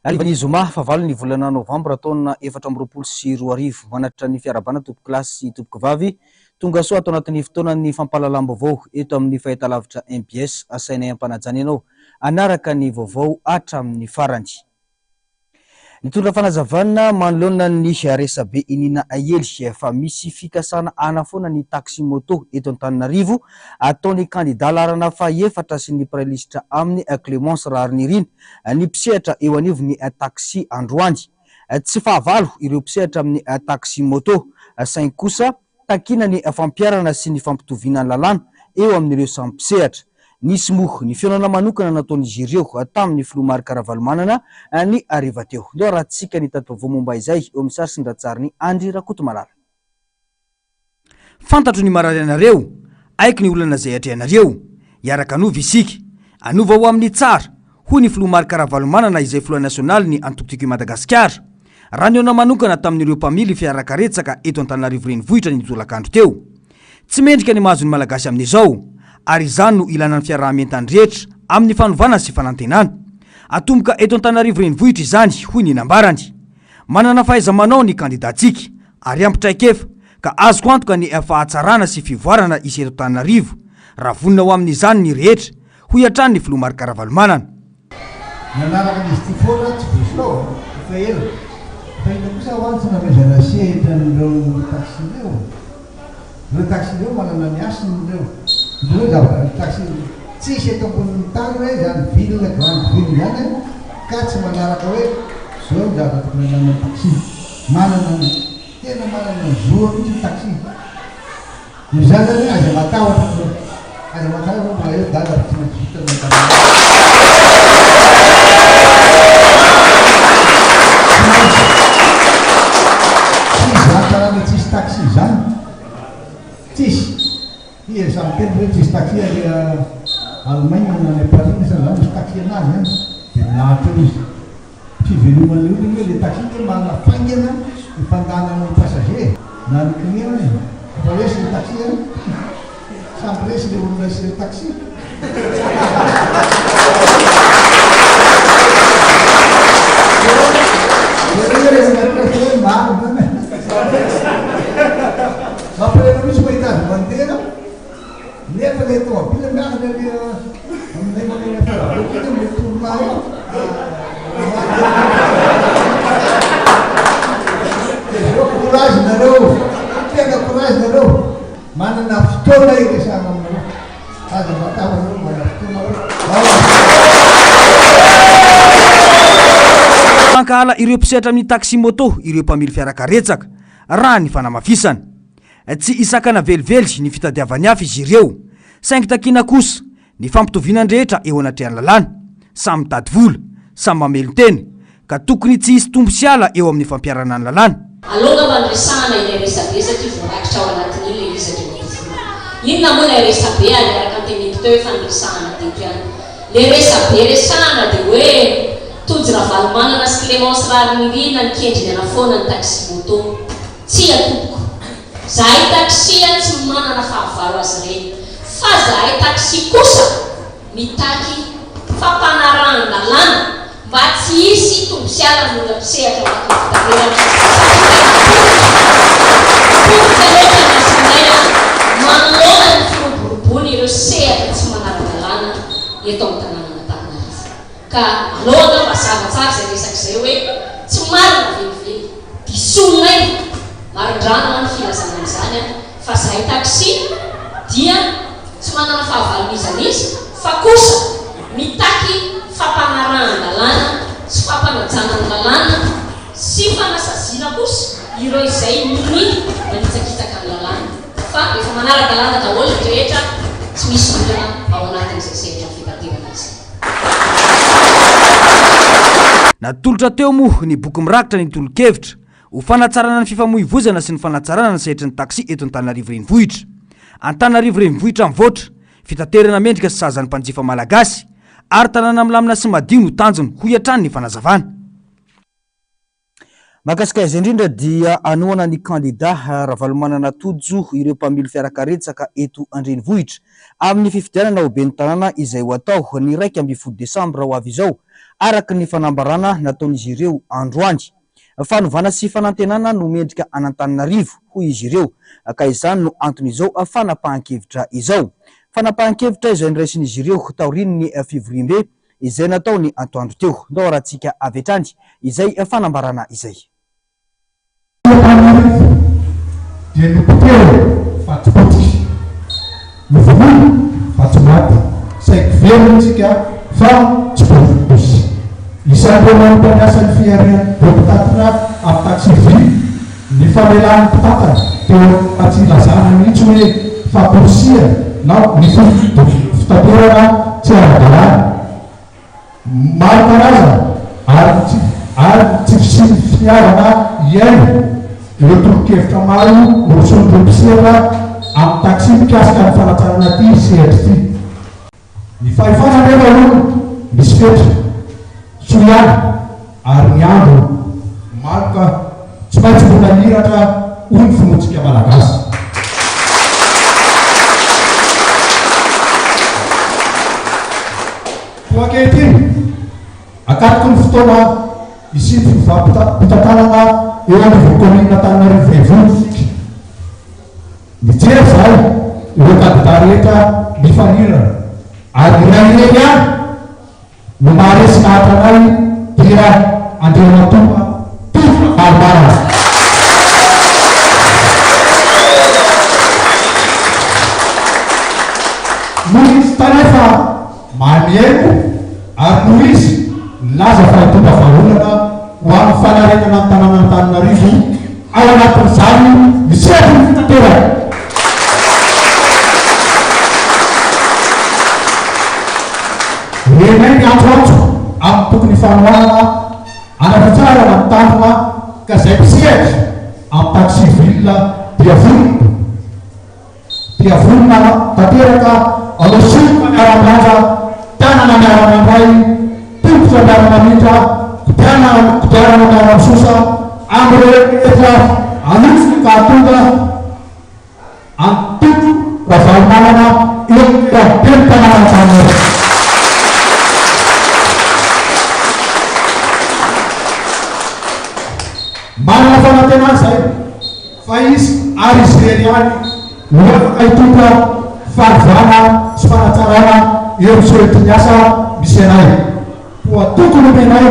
Harivan'ny zoma fahavalo ny volana novambra taona 2024. Manatitra ny fiarahabana tompokolahy sy tompokovavy. Tonga soa ato anatin'ny fotoanan'ny fampahalalam-baovao eto amin'ny fahitalavitra mbs. Asainay am-panajana ianao hanaraka ny vaovao hatramin'ny farany. Nitondra fanazavana manoloana ny resabe iniana aely fa misy fikasana hanafoana ny taxi-moto eto Antananarivo ataon'ny kandida laharana fahefatra sy ny mpiray lisitra aminy Clémence Raharinirina ny mpisehatra eo anivon'ny taxi androany. Tsy fahavalo ireo mpisehatra amin'ny taxi-moto saingy kosa Takiana ny fampiharana sy ny fampitoviana ny lalàna eo amin'ireo samy mpisehatra. Nisy moa ny fihaonana manokana nataon'izy ireo tamin'ny filoha Marc Ravalomanana ny hariva teo. Ndao arahantsika ny tati-baovao momba izay eo amin'ny sary sy ny ratsarin'i Andry Rakotomalala. Fantatro ny marary anareo, haiko ny olana izay atrehanareo. Hiaraka hanova isika. Hanova ho amin'ny tsara, hoy ny filoha Marc Ravalomanana izay filoha nasionalin'ny antoko Tiako i Madagasikara. Raha nihaona manokana tamin'ireo mpamily fiarakaretsaka eto Antananarivo Renivohitra ny tolakandro teo. Tsy mendrika ny mahazo ny Malagasy amin'izao, ary izany no ilana ny fiaraha-mientan'ny rehetra amin'ny fanovana sy fanantenana. Atomboka eto Antananarivo Renivohitra izany, hoy ny nambarany. Manana fahaiza-manao ny kandidantsika, ary ampy traikefa, ka azoko antoka ny fahatsarana sy fivoarana hisy eto Antananarivo, raha vonona ho amin'izany ny rehetra, hoy hatrany ny filoha Marc Ravalomanana. Nanaraka an'izy ity foana tsy vao izao efa ela. Fa inona kosa hoa ny tsy nanomezana sehatra an'ireo taxi ireo? Ireo taxi ireo manana ny hasiny ireo. Ireo zavatra ny taxi tsisy eto ambonin'ny tany hoe izany ville grande ville izany an ka tsy manaraka hoe zao ny zavatra tokony ananan'ny taxi. Manana ny tena manana ny zo mihitsy ny taxi. Noho izany zany aza matahotra nareo, aza matahotra fa eo dada fa tsy maintsy vita ny antananarivo. Tsy maintsy, tsisy zany tanàna tsisy taxi zany, tsisy. Ty ery samy miteny hoe tsisy taxi any Allemagne na any Paris nefa zany misy taxi anazy any, de milahatra eo izy. Fiveloman'ilay olona anie ilay taxi anie manana faingana ny fandehanan'ny passager e! Na ny client e! Efa resy ny taxi an! Samy resy ilay olona sy ilay taxi. Jereo resinareo rehefa hoe marina zany e! Mampalahelo mihitsy mahita azy mandeha. Nefa ilay tomobile miakatra ery amin'ilay mankany Antsirabe iny ilay tovolahy io. Dia zao courage nareo, tena courage nareo. Manana fotoana hiresahana aminareo. Aza matahotra nareo, manana fotoana hoe. Mankahala ireo mpisehatra amin'ny taxi-moto ireo mpamily fiarakaretsaka, raha ny fanamafisana. Tsy hisakana velively ny fitadiavan'ny hafa izy ireo, saingy takiana kosa ny fampitoviana ny rehetra eo anatrehan'ny lalàna. Samy mitady vola, samy mamelon-tena, ka tokony tsy hisy tombo sy ala eo amin'ny fampiharana ny lalàna. Aleo angamba no resahana ilay resabe satria voarakitra ao anatin'iny ilay izy Andriamatoa Filoha. Inona moa ilay resabe ary araka ny teneniko teo efa niresahana teto ihany. Ilay resabe resahana dia hoe Tojo Ravalomanana sy Clémence Raharinirina nikendry ny hanafoana ny taxi-moto. Tsia tompoko. Zahay taxi tsy manana fahavalo azy ireny. Fa zahay taxi kosa mitaky fampanarahan-dalàna mba tsy hisy tombosiala ny olona mpisehatra ao anatin'ny fitaterana satria tena potika, potika loatra ny asanay manoloana ny firoborobony ireo sehatra tsy manara-dalàna eto amin'ny tanànan'Antananarivo. Ka aleo angamba hazava tsara izay resaka izay hoe tsy marina velively. Disoinay marindrano an ny filazana an'izany an, fa zahay taxi dia tsy manana fahavalo n'iza n'iza fa kosa mitaky fampanarahan-dalàna sy fampanajana ny lalàna sy fanasaziana kosa ireo izay minia manitsakitsaka ny lalàna fa rehefa manara-dalàna daholo ny rehetra tsy misy olana ao anatin'izay sehatra fitaterana izay. Natolotra teo moa ny boky mirakitra ny tolo-kevitra ho fanatsarana ny fifamoivoizana sy ny fanatsarana ny sehatry ny taxi eto Antananarivo Renivohitra. Antananarivo Renivohitra mivoatra, fitaterana mendrika sy sahaza ny mpanjifa malagasy ary tanàna milamina sy madio no tanjona, hoy hatrany ny fanazavana. Mahakasika izay indrindra dia hanohana ny kandida Ravalomanana Tojo ireo mpamily fiarakaretsaka eto an-drenivohitra amin'ny fifidianana ho ben'ny tanàna izay ho atao ny 11 desambra ho avy izao. araka ny fanambarana nataon'izy ireo androany. Fanovana sy fanantenana no mendrika an'Antananarivo, hoy izy ireo, ka izany no anton'izao fanapahan-kevitra izao. Fanapahan-kevitra izay noraisin'izy ireo taorian'ny fivoriambe izay natao ny antoandro teo. Ndao arahantsika avy hatrany izay fanambarana izay. Antananarivo dia nopotehina fa tsy potika, novonoina fa tsy maty, saingy velona isika fa tsy voafonja. Isan'ireo manompa-miasa ny fiharian'ireo mpitatitra amin'ny taxi-vy ny famelan'ny mpitantana teo fa tsy ilazana mihitsy hoe famporisihana na ny fitaterana tsy ara-dalàna maro karazana ary ny tsy ary ny tsy fisian'ny finiavana hihaino ireo tolo-kevitra maro norosoan'ireo mpisehatra amin'ny taxi mikasika ny fanatsarana ity sehatra ity. Ny fahefana anefa hono misy fetra, soa ihany ary ny andro maloka tsy maintsy mbola hihiratra hoy ny finoantsika Malagasy. Koa ankehitriny, akatoky ny fotoana hisian'ny fiovam-pitantanana eo anivon'ny kaominina Antananarivo Renivohitra isika. Nijery izahay ireo kandida rehetra nifanirana ary iray irery ihany no maharesy lahatra anay dia Andriamatoa Tovo Ravalomanana. Noho izy hitanay fa mahay mihaino ary noho izy nilaza fa hitondra vahaolana ho amin'ny fanarenana ny tanànan'Antananarivo Ao anatin'izany ny sehatry ny fitaterana. Renay ny antsoantso amin'ny tokony hifanohanana hanafitsarana ny tanjona ka izay mpisehatra amin'ny taxi ville dia vonona. Dia vonona tanteraka hanao soroka miara-milanja, tanana miara-mandray, tongotra miara-mamindra, kodiarana kodiarana miara-misosa amin'ireo rehetra hanosika ka hahatonga an'i Toky Ravalomanana eo amin'ny ben'ny tanànan'Antananarivo. Manana fanantenana izahay. Fa izy ary izy irery ihany no afaka hitondra fanovana sy fanatsarana eo amin'ny sehatry ny asa misy anay. Koa tokony homenay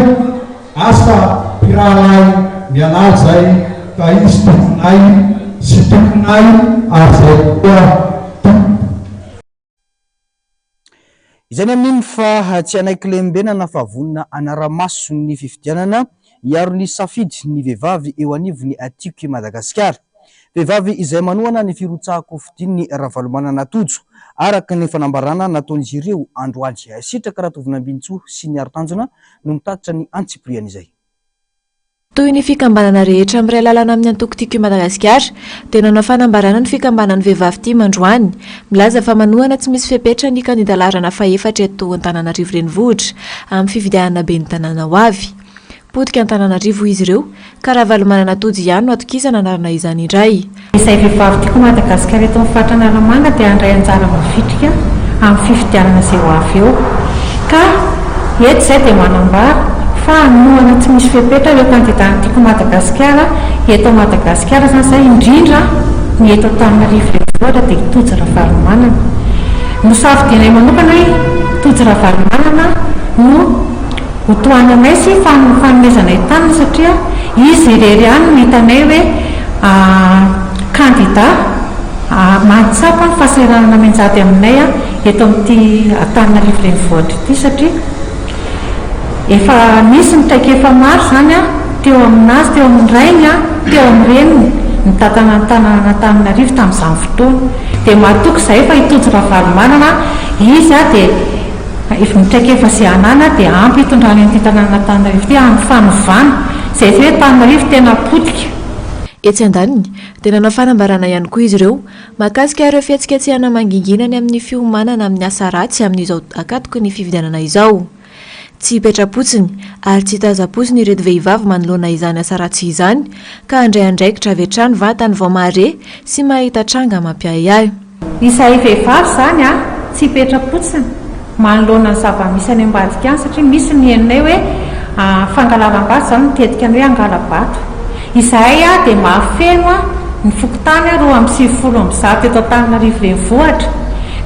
azy fa mpirahalahy mialà izay ka izy tomponay sy tomponay ary izay koa tompoko. Izay ny amin'iny fa tsy hanaiky lembenana fa vonona hanara-maso ny fifidianana hiaro ny safidy ny vehivavy eo anivon'ny Tiako i Madagasikara. Vehivavy izay manohana ny firotsahan-kofidin'i Ravalomanana Tojo, araka ny fanambarana nataon'izy ireo androany. Sitraka Ratovonambinintsoa sy Niaro Tanjona no mitatitra ny antsipirian'izay. Toy ny fikambanana rehetra miray lalana amin'ny antoko Tiako i Madagasikara dia nanao fanambarana ny fikambanan'ny vehivavy tim androany milaza fa manohana tsy misy fepetra ny kandida laharana fahefatra eto Antananarivo Renivohitra amin'ny fifidianana ben'ny tanàna ho avy. Potika Antananarivo hoy izy ireo ka Ravalomanana Tojo ihany no atokisana hanarina izany indray. Izay vehivavy tiako Madagasikara eto amin'ny faritra Analamanga dia handray anjara mavitrika amin'ny fifidianana izay ho avy eo. Ka eto izay dia manambara fa hanohana tsy misy fepetra ireo kandidan'ny Tiako Madagasikara eto Madagasikara izany izay indrindra ny eto Antananarivo Renivohitra dia i Tojo Ravalomanana. Nosafidianay manokana hoe Tojo Ravalomanana no ho tohananay sy fanomezanay tanana satria izy irery ihany no hitanay hoe kandida mahatsapa ny fahasahiranana mianjady aminay eto amin'ity Antananarivo Renivohitra ity satria efa nisy ny traikefa maro izany teo aminazy, teo amin'ny rainy, teo amin'ny reniny nitantana ny tanànan'Antananarivo tamin'izany fotoana. Dia matoky izahay fa i Tojo Ravalomanana izy dia Efa ny traikefa izay anana dia ampy hitondrany an'ity tanànan'Antananarivo ity amin'ny fanovana izay efa hoe Antananarivo tena potika. Etsy andaniny, dia nanao fanambarana ihany koa izy ireo mahakasika ireo fihetsiketsehana mangingina ny amin'ny fiomanana amin'ny asa ratsy amin'izao ankatoky ny fifidianana izao. Tsy hipetra-potsiny ary tsy hitaza-potsiny ireto vehivavy manoloana izany asa ratsy izany ka handray andraikitra avy hatrany vantany vao mahare sy mahita tranga mampiahiahy. Izahay vehivavy izany a, tsy hipetra-potsiny. manoloana ny zava-misy any ambadika any satria misy ny henonay hoe fangalaram-bato izany matetika ny hoe hangala-bato. Izahay dia mahafeno ny fokontany 192 eto Antananarivo Renivohitra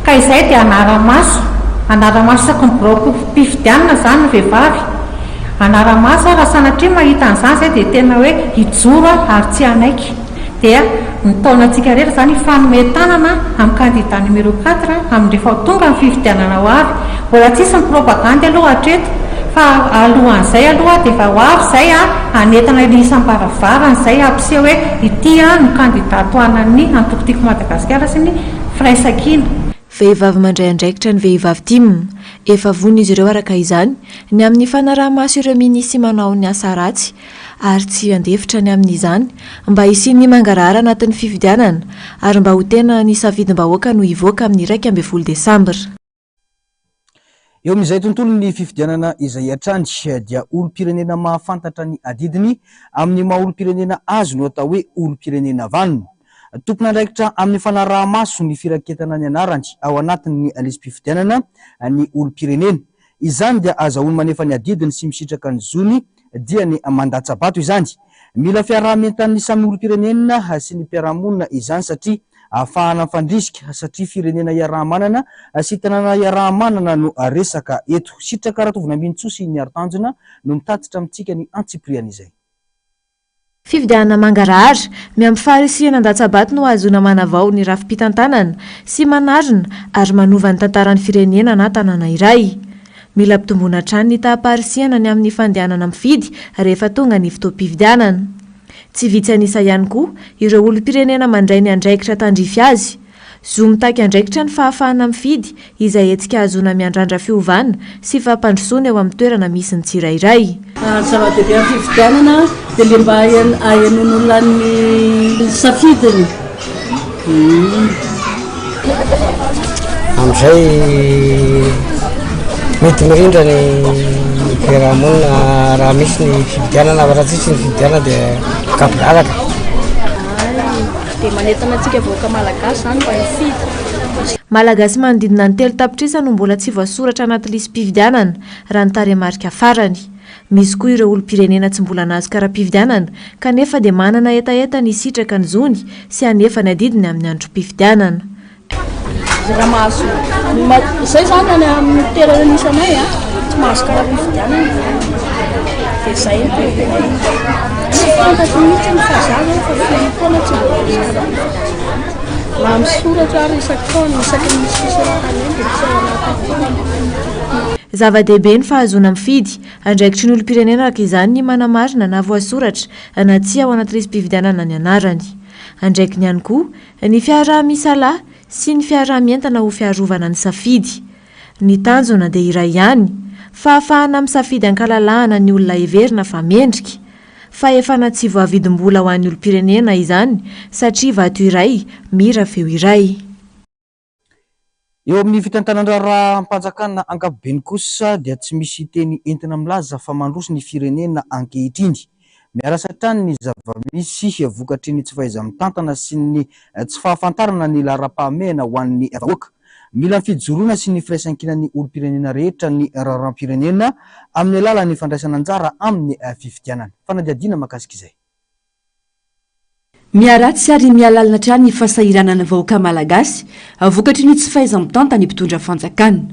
ka izahay dia hanara-maso, hanara-maso isaky ny biraom-pifidianana izany ny vehivavy, hanara-maso raha sanatria mahita an'izany izahay dia tena hoe hijoro ary tsy hanaiky. Dia mitaona antsika rehetra izany hifanome tanana amin'ny candidat numéro quatre amin'ny rehefa ho tonga ny fifidianana ho avy. Mbola tsisy ny propagandy aloha hatreto fa alohan'izay aloha dia efa ho avy izay hanentana ny isam-baravarana izay hampiseho hoe ity no candidat tohanan'ny antoko Tiako Madagasikara sy ny Firaisankina. Vehivavy mandray andraikitra ny vehivavy tim. Efa vonona izy ireo araka izany ny amin'ny fanaraha-maso ireo minisy manao ny asa ratsy ary tsy handefitra ny amin'izany mba hisian'ny mangarahara anatin'ny fifidianana ary mba ho tena ny safidim-bahoaka no hivoaka amin'ny 11 desambra. Eo amin'izay tontolon'ny fifidianana izay hatrany dia olom-pirenena mahafantatra ny adidiny amin'ny maha olom-pirenena azy no atao hoe olom-pirenena vanona. Tompon'andraikitra amin'ny fanaraha-maso ny firaketana ny anarany ao anatin'ny lisi-pifidianana ny olom-pirenena. Izany dia azahoany manefa ny adidiny sy misitraka ny zony dia ny mandatsa-bato izany. Mila fiaraha-mientan'ny samy olom-pirenena sy ny mpiara-monina izany satria ahafahana mifandrisika satria firenena iaraha-manana sy tanàna iaraha-manana no resaka eto. Sitraka Ratovinambinintsoa sy Miaro Tanjona no mitatitra amintsika ny antsipirian'izay. Fifidianana mangarahara, miampy faharisihana an-datsabato no ahazoana manavao ny rafi-pitantanana sy manarina ary manova ny tantaran'ny firenena na tanàna iray. Mila ampitomboina hatrany ny taham-paharisihana ny amin'ny fandehanana mifidy rehefa tonga ny fotoam-pifidianana. Tsy vitsy an'isa ihany koa ireo olom-pirenena mandray ny andraikitra tandrify azy. Zo mitaky andraikitra ny fahafahana mifidy izay hetsika ahazoana miandrandra fiovana sy fampandrosoana eo amin'ny toerana misy ny tsirairay. Ny zava-dehibe amin'ny fifidianana dia ilay mba ahenoan'olona ny safidiny. Amin'izay mety mirindra ny fiarahamonina raha misy ny fifidianana fa raha tsisy ny fifidianana dia gaboraraka. Dia manentana antsika vahoaka malagasy izany mba hifidy. Malagasy manodidina ny 3 tapitrisa no mbola tsy voasoratra anaty lisi-pifidianana, raha ny tarehimarika farany. Misy koa ireo olom-pirenena tsy mbola nahazo kara-pifidianana kanefa dia manana hetaheta ny hisitraka ny zony sy hanefa ny adidiny amin'ny androm-pifidianana. Raha mahazo, izay izany any amin'ny toerana misy anay a, tsy mahazo kara-pifidianana dia izay no tena tena izy. Tsy fantatro mihitsy fa za zao efa folo taona tsy mbola nahazo kara-pifidianana. Na misoratra ary isaky taona, isaky ny misy fisoratana eny dia tsy ao anatin'ny foana. Zava-dehibe ny fahazoana mifidy. Andraikitry ny olom-pirenena araka izany ny manamarina na voasoratra na tsia ao anaty lisi-pifidianana ny anarany. Andraikiny ihany koa Ny fiaraha-misalahy sy ny fiaraha-mientana ho fiarovana ny safidy. Ny tanjona dia iray ihany, fahafahana misafidy an-kalalahana ny olona heverina fa mendrika. Fahefana tsy voavidim-bola ho an'ny olom-pirenena izany satria vato iray mira feo iray. Eo amin'ny fitantanan-draharaham-panjakana ankapobeny kosa dia tsy misy teny entina milaza fa mandroso ny firenena ankehitriny. Miarasa hatrany ny zava-misy vokatry ny tsy fahaiza-mitantana sy ny tsy fahafantarana ny laharam-pahamehana ho an'ny vahoaka. Mila ny fijoroana sy ny firaisankinan'ny olom-pirenena rehetra ny raharaham-pirenena amin'ny alalan'ny fandraisana anjara amin'ny fifidianana. Fanadihadiana mahakasika izay. Miharatsy ary mihalalina hatrany ny fahasahiranan'ny vahoaka malagasy vokatry ny tsy fahaiza-mitantan'ny mpitondra fanjakana.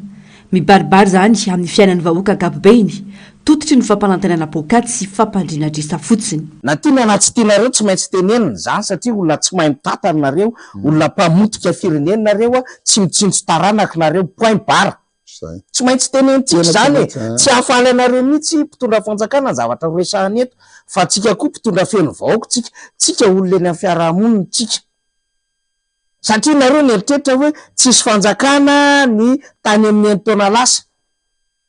Mibaribary izany amin'ny fiainan'ny vahoaka ankapobeny, tototry ny fampanantenana poakaty sy fampandriana adrisa fotsiny. Na tiana na tsy tianareo tsy maintsy tenenina izany satria olona tsy mahay mitantana nareo, olona mpamotika firenena nareo, tsy mitsinjo taranaka nareo, point barre. Tsy maintsy tenenintsika izany e! Tsy hahafaly anareo mihitsy mpitondra fanjakana ny zavatra horesahana eto, fa tsika koa mpitondra feno vahoaka tsika, tsika olona eny amin'ny fiarahamonina tsika. Satria nareo nieritreritra hoe tsisy fanjakana ny tany amin'ny enin-taona lasa.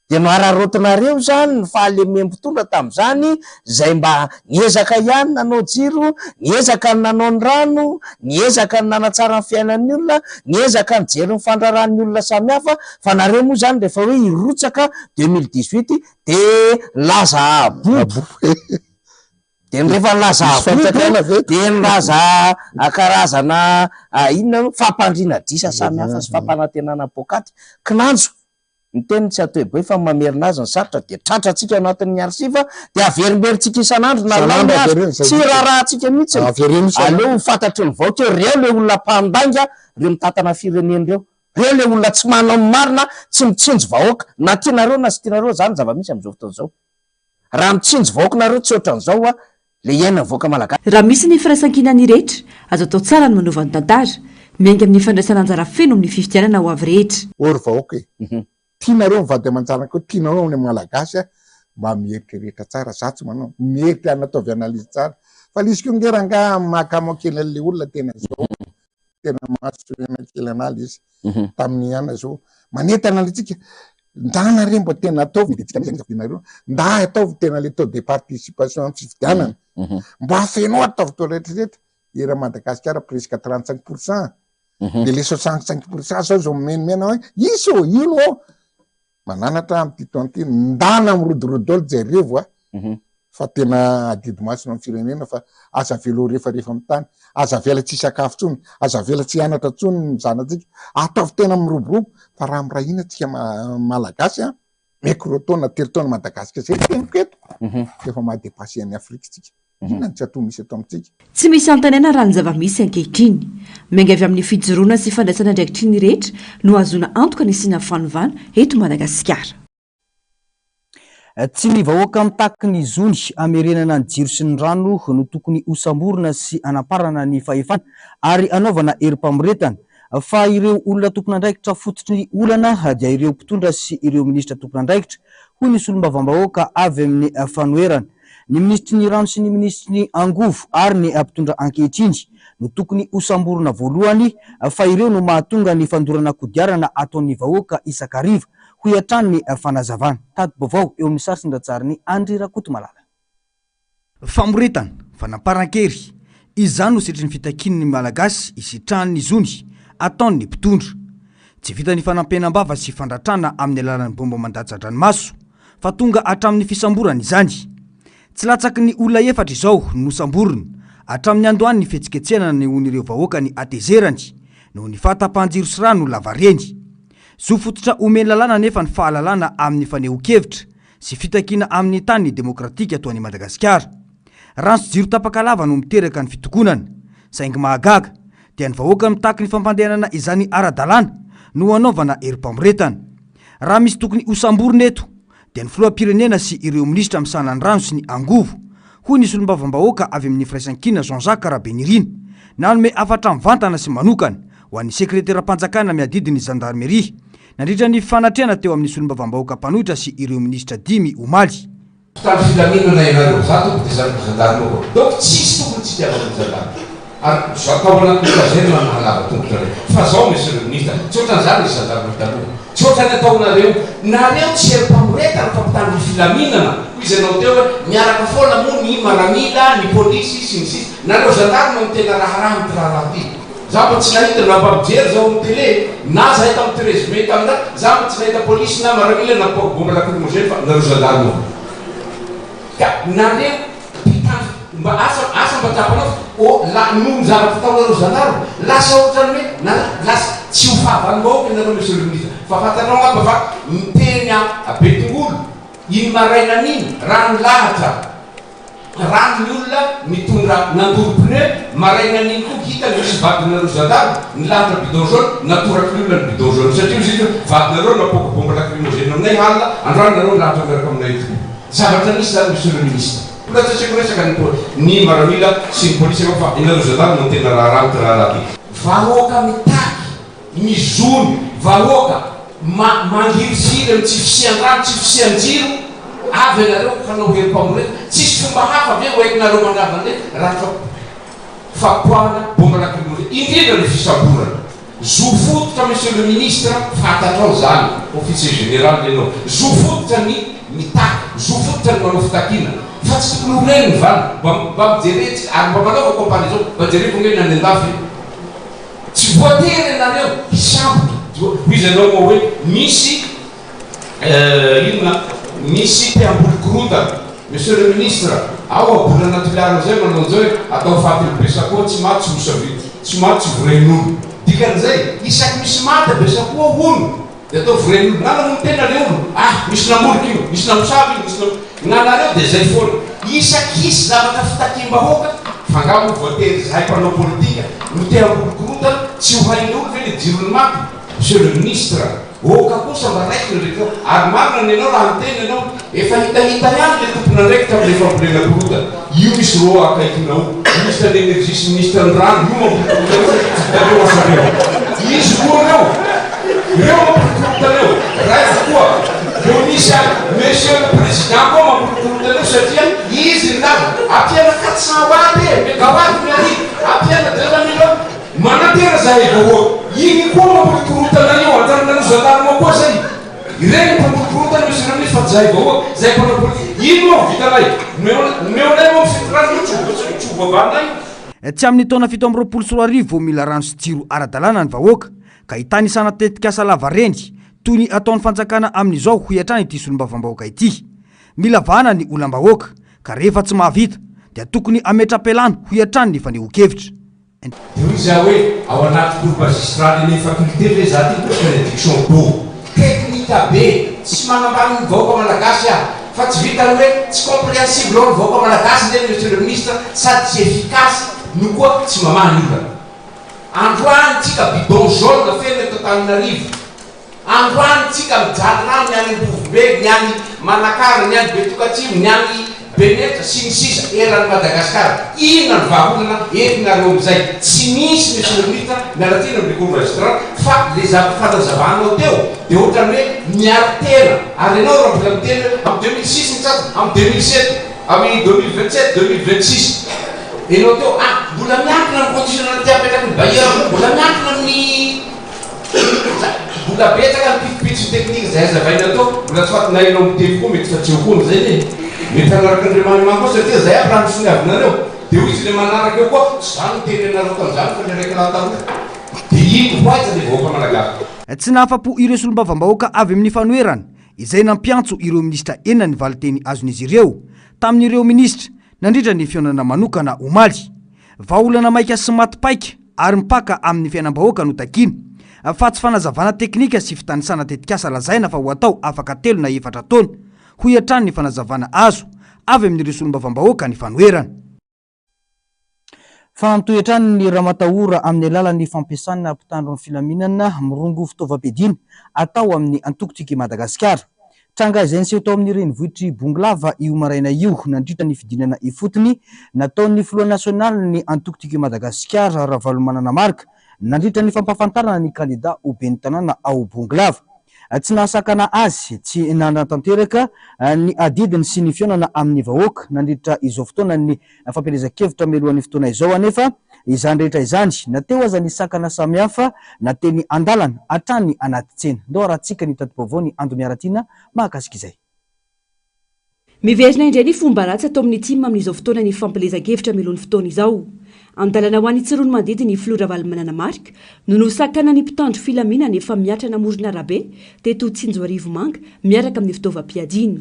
Dia nohararaotinareo izany ny fahalemem-pitondra tamin'izany, izay mba niezaka ihany nanao jiro, niezaka ny nanao ny rano, niezaka ny nanatsara ny fiainan'ny olona, niezaka nijery ny fandraran'ny olona samihafa, fa nareo moa izany rehefa hoe hirotsaka 2018 dia nilaza abobo, dia rehefa nilaza abobo dia nilaza karazana inona moa fampandriana adrisa samihafa sy fampanantenana poakaty, kinanjo. Ny teny tsy atao hoe fa ny mamerina azy no sarotra dia tratrantsika ao anatin'ny archive dia averimberintsika isan'andro na Isan'andro lahy aza avereno izay tsy mihitsy. raharahantsika mihitsy. Avereno isan'andro. Aleo ho fantatry ny vahoaka hoe reo le olona mpandainga reo mitantana firenena reo. Reo le olona tsy manao ny marina, tsy mitsinjo vahoaka. Na tianareo na tsy tianareo zany ny zava-misy amin'izao fotoana izao. Raha mitsinjo vahoaka nareo tsy ohatran'izao a le iainan'ny vahoaka malagasy. Raha misy ny firaisankinan'ny rehetra, azo atao tsara ny manova ny tantara, miainga amin'ny fandraisana anjara feno amin'ny fifidianana ho avy rehetra. Ô ry vahoaka e! Tianareo ny vady aman-janakao, tianareo ny Malagasy a! Mba mieritreritra tsara, za tsy manao, mieritreritra anataovy analyse tsara. Fa le izy koa nge rangaha mahakamo kely an'le olona tena zao, tena mahasorena kely anah le izy tamin'ny ana zao. Manentana antsika, ndana re mba tena ataovy de tsika mihitsy safidianareo, nda ataovy tena le taux de participation amin'ny fifidianana. Mba fenoy ataovy taux rehetrarehetra, eran'i Madagasikara presque 35 pourcent, de le 65 pourcent zao zao mimenomena hoe iso ô, ino ô, mananatra amin'ity taona ity, ndana mirodorodo daholo jerevo a, fa tena adidy masina amin'ny firenena fa aza avela ho refarefa amin'ny tany, aza avela tsy hisakafo intsony, aza avela tsy hianatra intsony ny zanatsika, ataovy tena miroborobo fa raha miray hina tsika malagasy a, meko roa taona telo taona Madagasikara zay teniko eto, efa maha depasser an'i Afrika tsika. Inona no tsy atao misy eto amintsika? Tsy misy antenaina raha ny zava-misy ankehitriny. Miainga avy amin'ny fijoroana sy fandraisana andraikitry ny rehetra no ahazoana antoka ny hisiana fanovana eto Madagasikara. Tsy ny vahoaka mitaky ny zony hamerenana ny jiro sy ny rano no tokony hosamborina sy hanamparana ny fahefana ary hanaovana herim-pamoretana fa ireo olona tompon'andraikitra fototry ny olana dia ireo mpitondra sy ireo minisitra tompon'andraikitra, hoy ny solombavambahoaka avy amin'ny fanoherana. Ny minisitry ny rano sy ny minisitry ny angovo ary ny mpitondra ankehitriny no tokony hosamborina voalohany fa ireo no mahatonga ny fandorana kodiarana ataon'ny vahoaka isan-kariva, hoy hatrany ny fanazavana. Tati-baovao eo amin'ny sary sy ny ratsarin'i Andry Rakotomalala. Famoretana, fanamparan-kery, izany no setrin'ny fitakian'ny Malagasy hisitrahany ny zony ataon'ny mpitondra. Tsy vitan'ny fanampenam-bava sy fandratrana amin'ny alalan'ny bomba mandatsa-dranomaso fa tonga hatramin'ny fisamborana izany. Tsy latsaky ny olona efatra izao no nosamborina hatramin'ny andohan'ny fihetsiketsehana nanehoan'ireo vahoaka ny hatezerany noho ny fahatapahan-jiro sy rano lavareny. Zo fototra omen'ny lalàna anefa ny fahalalana amin'ny fanehoan-kevitra sy fitakiana amin'ny tany demokratika toa an'i Madagasikara. Rano sy jiro tapaka lava no miteraka ny fitokonana. Saingy mahagaga, dia ny vahoaka mitaky ny fampandehanana izany ara-dalàna no hanaovana herim-pamoretana. Raha misy tokony hosamborina eto, dia ny filoham-pirenena sy ireo minisitra misahana ny rano sy ny angovo, hoy ny solombavambahoaka avy amin'ny Firaisankina Jean Jacques Rabenirina, nanome hafatra mivantana sy manokana ho an'ny sekreteram-panjakana miadidy ny zandarmeria, nandritra ny fanatrehana teo amin'ny solombavambahoaka mpanohitra sy ireo minisitra dimy omaly. Mpitandro filaminana ianareo, za tompoko dia zanaky gendarme koa, donc tsisy tokony tsy itiavana ny gendarme, ary za tao anatin'ny caserne nahalava tongotra anay, fa zao monsieur le ministre, tsy ohatran'izany ny gendarme taloha, tsy ohatran'ny ataonareo, nareo tsy herim-pamoretana fa mpitandro filaminana, hoy izy anao teo hoe miaraka foana moa ny maramila, ny polisy sy ny sisa, nareo gendarme no tena raharaha amin'ity raharaha ity. Za mbo tsy nahita na mba mijery zao amin'ny télé na zahay tamin'ny 13 mai tamin'ny raha za mbo tsy nahita polisy na maramila napoaka bombe lacrymogène fa nareo gendarme avao ka nareo mpitandro mba asa asa mba tsapanao fa oh la noho ny zavatra ataonareo gendarme lasa ohatran'ny hoe na lasa tsy ho fahavalom-bahoaka ianareo monsieur le ministre fa fantatrao angamba fa miteny a Betongolo iny marainan'iny raha nilahatra Rano ny olona nitondra nandoro pneu, marainan'iny koa hita nisy vadinareo zandarme nilahatra bidon jaune, natoraky ny olona ny bidon jaune satria ozy izy hoe vadinareo napoaka bombe lacrymogène aminay halina, androany nareo milahatra miaraka aminay eto koa. Zavatra nisy zany monsieur le ministre. Mbola tsy asiako resaka ny ny maramila sy ny polisy angamba fa ianareo zandarme no tena raharaha amin'ity raharaha ity. Vahoaka mitaky ny zony vahoaka ma mangirifiry amin'ny tsy fisian-drano tsy fisian-jiro avy ianareo hanao herim-pamoretana tsisy fomba hafa ve ho entinareo mandrava an'ireny raha fa fapoahana bomba lacrymogène indrindra ny fisamborana zo fototra monsieur le ministre fantatrao zany officier général ianao zo fototra ny mitaky zo fototra ny manao fitakiana fa tsy tokony ho reny ny valiny mba mba mijere tsika ary mba manaova comparaison mba jerevo ange ny any an-dafy e. Tsy voatery ianareo hisambotra. Hoy izy ianao moa hoe misy inona misy te hamboly korontana. Monsieur le ministre, ao Abolana Toliara ao zay manao an'izao hoe atao faty ny Besakoa tsy maty tsy hosavidy, tsy maty tsy vorehin'olo. Dikan'izay, isaky misy maty Besakoa hono. Dia ataovy ren'olo na namono tena le olo ah misy namorika io, misy namosavy io, misy nam. Gnanareo dia zay foana. Isaky hisy zavatra fitakiam-bahoaka, fa nga moa voatery zahay mpanao politika no te hamboly korontana, tsy ho hain'ny olo ve le jiron'ny maty? Monsieur le ministre, oka kosa mba raiko ny rehetra ary marina ny anao raha miteny ianao, efa hitahita ihany le tompon'andraikitra amle fambolena korontana, io misy roa akaikinao, ministre ny energie sy ministre ny rano, io mamboly korontana io, tsy hitanareo asareo. Izy roa reo, ireo mamboly korontana eo, raiko koa. Vao nisy any Monsieur le Président koa mampirotoroto an'io satria izy nilaza ampiana 400 watt e, megawatt ny ary ampiana 200 millions. Manantena zahay vahoaka. Iny koa mampirotorontana io, anjaranareo gendarme koa zay. Ireny mpamorokorontana Monsieur le Ministre fa tsy zahay vahoaka, zahay mpanao politique. Ino moa ho vitanay? Omeo anay moa ny fitondrana io tsy ho voavalinay io. Tsy amin'ny taona 2027 vao mila rano sy jiro ara-dalàna ny vahoaka ka hitanisana tetikasa lavareny Toy ny ataon'ny fanjakana amin'izao, hoy hatrany ity solombavambahoaka ity. Mila vahana ny olam-bahoaka, ka rehefa tsy mahavita, dia tokony hametra-pialana, hoy hatrany ny fanehoan-kevitra. Dia hoy za hoe ao anaty cours magistral eny amin'ny faculté ve za ty miresaka ny adduction d'eau? Teknika be! Tsy manambany ny vahoaka malagasy aho fa tsy vitan'ny hoe tsy comprehensible ao ny vahoaka malagasy nge monsieur le ministre sady tsy efficace no koa tsy mamaha ny olana. Androany tsika bidon jaune feno eto Antananarivo. Androany tsika mijaly rano ny any Ambovombe, ny any Manakara, ny any Betoka-Atsimo, ny any Benetsa, sy ny sisa eran'i Madagasikara. Inona ny vahaolana entinareo amin'izay? Tsy misy Monsieur le Ministre, miala tsiny amin'ny cours magistral fa le zava fanazavanao teo dia ohatran'ny hoe miaro tena ary ianao raha mbola miteny hoe amin'ny 2006 ny tratra, amin'ny 2007. Amin'ny 2027, 2026 enao teo ah mbola miankina amin'ny conditionnalité apetraky ny bailleur koa mbola miankina amin'ny mbola betsaka ny pitsopitsony technique izay hazavaina teo mbola tsy faty na enao miteny koa mety fa tsy eo koa amin'izay e mety hanaraka an'ireo manemany koa satria zay aby raha nosoniavinareo dia hoy izy le manaraka eo koa tsy za no niteny anareo tamin'izany fa le raiky lahy taloha dia iny ho aiza le vahoaka malagasy. Tsy nahafa-po ireo solombavambahoaka avy amin'ny fanoherana izay nampiantso ireo minisitra enina ny valinteny azon'izy ireo tamin'ireo minisitra nandritra ny fihaonana manokana omaly. Vahaolana maika sy maty paika ary mipaka amin'ny fiainam-bahoaka no takiana, fa tsy fanazavana teknika sy fitanisana tetikasa lazaina fa ho atao afaka telo na efatra taona, hoy hatrany ny fanazavana azo avy amin'ireo solombavambahoaka ny fanoherana. Fa mitohy hatrany ny ramatahora amin'ny alalan'ny fampiasana mpitandro ny filaminana mirongo fitaovam-piadiana atao amin'ny antoko Tiako i Madagasikara. Tranga izay niseho tao amin'ny renivohitr'i Bongolava io maraina io nandritra ny fidinana ifotony nataon'ny filoha nasionalin'ny antoko Tiako i Madagasikara Ravalomanana Marc nandritra ny fampahafantarana ny kandida ho ben'ny tanàna ao Bongolava. Tsy nahasakana azy tsy nanatanteraka ny adidiny sy ny fihaonana amin'ny vahoaka nandritra izao fotoanan'ny fampielezan-kevitra mialohan'ny fotoana izao anefa izany rehetra izany, na teo aza ny sakana samihafa na teny an-dalana hatrany anaty tsena. Ndao arahantsika ny tati-baovao ny Ando Miaratiana mahakasika izay. Miverina indray ny fomba ratsy atao amin'ny tim amin'izao fotoana ny fampielezan-kevitra mialoha ny fotoana izao. An-dalana ho any Tsiroanomandidy ny filoha Ravalomanana Marc no nosakanan'ny mpitandro filaminana efa miatrana amoron'arabe teto Tsinjoarivomanga miaraka amin'ny fitaovam-piadiana.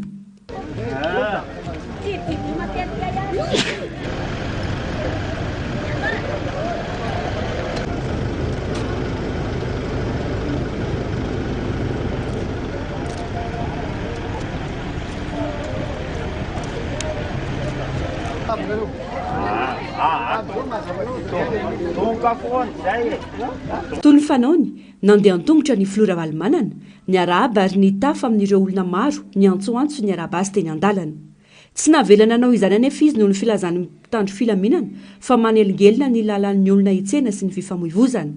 Toy ny fanaony, nandeha an-tongotra ny filoha Ravalomanana, niarahaba ary nitafa amin'ireo olona maro niantsoantso niarahaba azy teny an-dalana. Tsy navela nanao izany anefa izy noho ny filazan'ny mpitandro filaminana fa manelingelina ny lalan'ny olona hitsena sy ny fifamoivozana.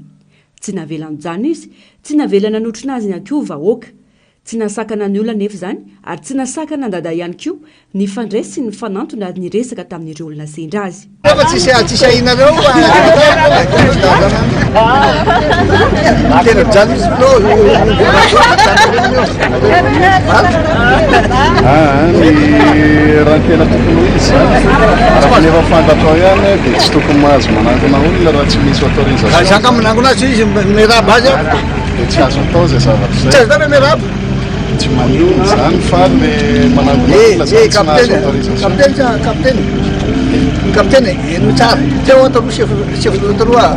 Tsy navela nijanona izy, tsy navela nanotrona azy ihany koa vahoaka. Tsy nahasakana ny olona anefa izany ary tsy nahasakana an-dada ihany koa nifandray sy nifanantona ary niresaka tamin'ireo olona sendra azy. Nefa tsisy tsisy ahinareo tena mijaly mihitsy Ah, ny raha ny tena tokony ho izy zany araka ny efa fantatrao ihany dia tsy tokony mahazo manangona olona raha tsy misy autorisation. Za ka manangona azy izy miraba azy aho. Dia tsy azo atao izay zavatra izay. Tsy azo atao ve miarahaba? Tsy maninona izany fa le manangona olona izany tsy nahazo autorisation. Kapiteny sa kapiteny? Kapiteny e, henoy tsara. Teo aho taloha chef chef de taloha.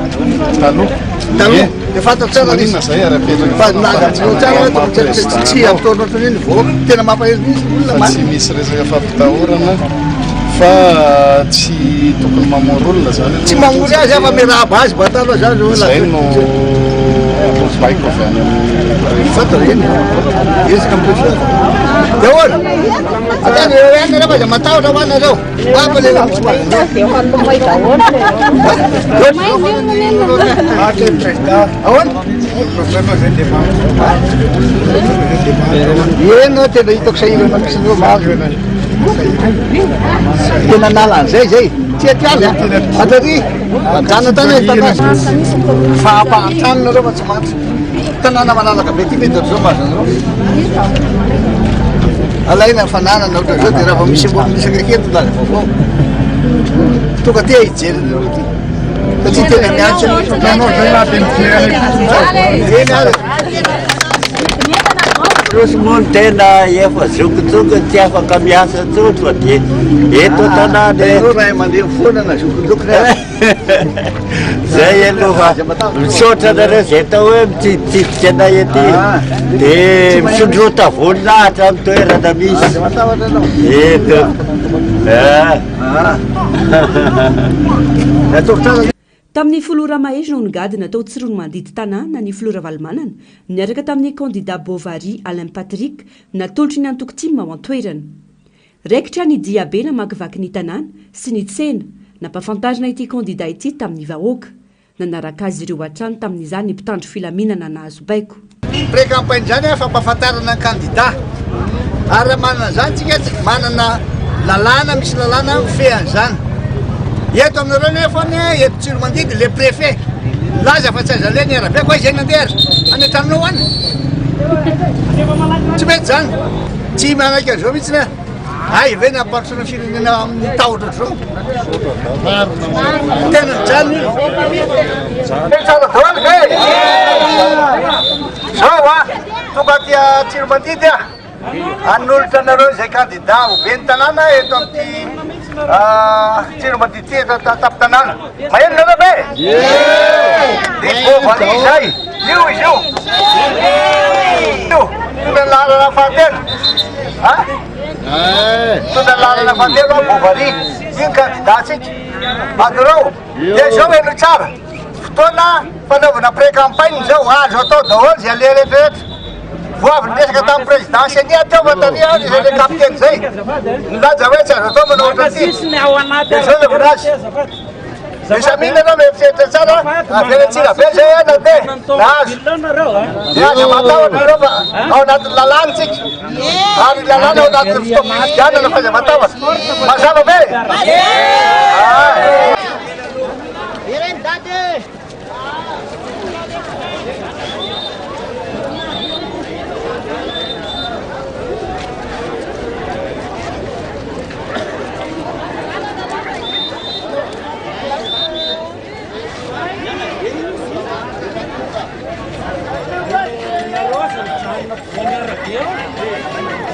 Taloha. Taloha. Dia fantatro tsara Maninona izy. zay ary apetraka Fa milaza aminareo tsara hoe tokony tsy tsy tsy ampitaorina ohatran'io ny vahoaka. Tena mampalahelo mihitsy ny olona Fa tsy marina. misy resaka fampitahorana fa tsy tokony mamory olona zany Tsy mamory azy aho fa miarahaba azy mba taloha zany zao Zay no baiko avy any amin'ny préfet. Fantatra eny. Ezaka amin'ny préfet. Dia ahoana? Atany eo ihany nareo fa aza matahotra ho anareo. Mapa le misy Eny tena hitako sahirana mihitsy ireo marina. Tena nala an'izay zay. Tsy aty azy a. Atary mijanona tany hoe tanàna. Fa ampahantrano nareo fa tsy maty. Tanàna malalaka be ty ve dia zao mahazo anareo. Alaina ny fananana ohatran'izao dia raha vao misy ambony miresaka kely tonga azy vaovao. Tonga aty hijery anareo aty. Satria tena miantso ny Eny ary. Roso moa ny tena efa zokinjokiny tsy afaka miasa intsony fa dia eto an-tanàna eto. Ianao ray aman-dreny foana na zokinjokiny aza. Zay aloha fa misaotra anareo zay atao hoe mitsiditsidika anay ety dia misondrota voninahitra amin'ny toerana misy. Eto. Ah. Tamin'ny folo ora mahery no nigadona tao Tsiroanomandidy tanàna ny filoha Ravalomanana niaraka tamin'ny kandida Bovary Alain Patrick natolotry ny antoko tim ao an-toerana. Raikitra ny diabe namakivaky ny tanàna sy ny tsena, nampafantarina ity kandida ity tamin'ny vahoaka. Nanaraka azy ireo hatrany tamin'izany ny mpitandro filaminana nahazo baiko. Pré-campagne izany fampahafantarana ny kandida. Ary raha manana izany tsika, manana lalàna, misy lalàna mifehy an'izany. Eto aminareo nefa ny eto Tsiromandidy, le préfet milaza fa tsy azo aleha ny arabe, koa izay nandeha ary any an-tranonao any. Tsy mety izany. Tsy manaiky an'izao mihitsy aho. Hay ve ny hampandrosoana ny firenena amin'ny tahotra ohatr'izao? Tena mijaly ny olona. Tsara daholo ve? Zao a, tonga aty Tsiromandidy aho hanolotra anareo izay kandida ho ben'ny tanàna eto amin'ity Tsiromandidy ity eto an-tampon-tanàna. Maheno nareo ve? Ny Bovary izay. Io izy io. Io. Tonga ny laharana fahatelo. Ha? Tonga ny laharana fahatelo a Bovary. Io ny candidat-tsika. Azonareo? Dia izao henoy tsara. Fotoana fanaovana pré-campagne izao. Azo atao daholo izay aleha rehetra rehetra. Vao avy niresaka tamin'ny président CENI aho teo fa tany aho nisy an'ilay capitaine izay. Nilaza hoe tsy azo atao manao ohatran'ity. Dia izao ny azy. Dia samia nareo mieritreritra tsara avy any Antsirabe zay a nandeha nahazo. Dia aza matahotra nareo fa ao anatin'ny lalàna tsika. Ary ny lalàna ao anatin'ny fotoam-pifidianana fa aza matahotra. Mazava ve? Ah.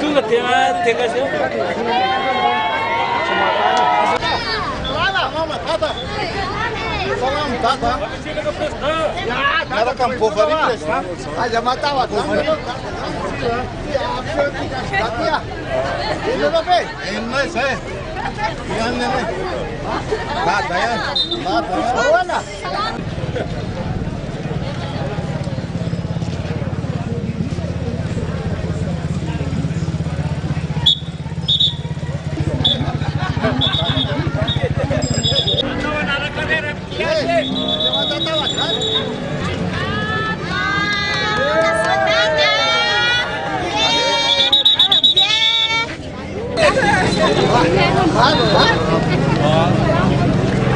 Tonga dia dégagé. Salama dada. Miaraka amin'ny Bovary président. Aza matahotra. Henonay zay. Ihany anay. Dada ihany. Dada ihany. Ahoana?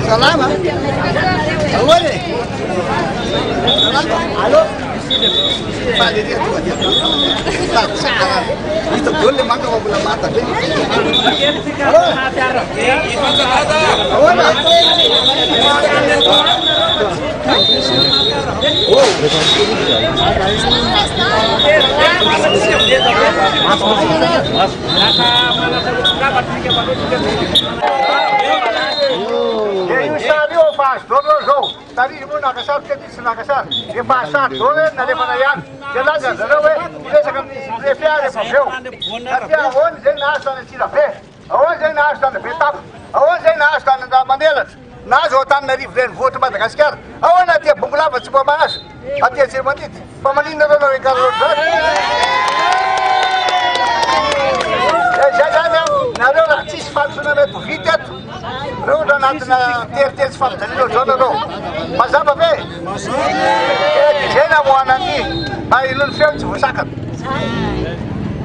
Salama. Ahoana e? Salama. Allô? Faly ery tonga dia. Sady tsara. Hita daholo le manga fa mbola manta be. Ahoana? Dia io sary io efa azo daholo ireo izao. Tary izy moa naka sary, teto izy tsy naka sary. Efa azo sary daholo hoe nalefana ihany. Dia laza ry zareo hoe hiresaka amin'ny préfet aho rehefa avy eo. Satria ahoana izay nahazo tany Antsirabe? Ahoana izay nahazo tany Betafo? Ahoana izay nahazo tany Andranomanelatra? Nahazo ao Antananarivo renivohitr'i Madagasikara? Ahoana aty Bongolava tsy mba mahazo? Aty Antsiromandidy? Fa maninona nareo nareo karaha ohatr'izany? Dia izay zany an, nareo raha tsisy fahadisoana mety ho vita eto, reo ohatra anatina teritery sy fampijaliana ohatr'izao nareo. Mazava ve? Dia izay namoahana an'ity, mba henoy ny feo tsy voasakana.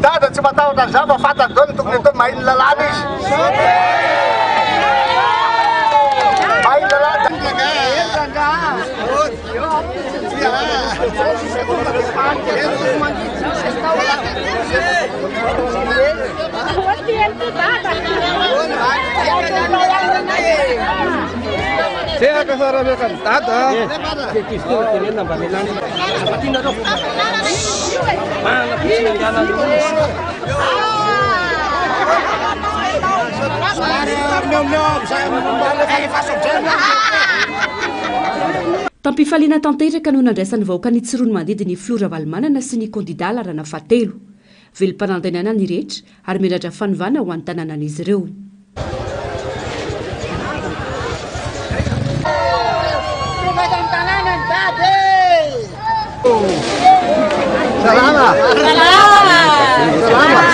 Dada tsy matahotra an'izany fa fantany daholo ny tokony ataony, mahay ny lalàna izy. Mahay ny lalàna. Tampifaliana tanteraka no nandraisan'ny vahoakan'i Tsiroanomandidy ny filoha Ravalomanana sy ny kandida laharana fahatelo. Velom-panantenana ny rehetra ary miandrandra fanovana ho an'ny tanànan'izy ireo. Salama. Salama. Salama.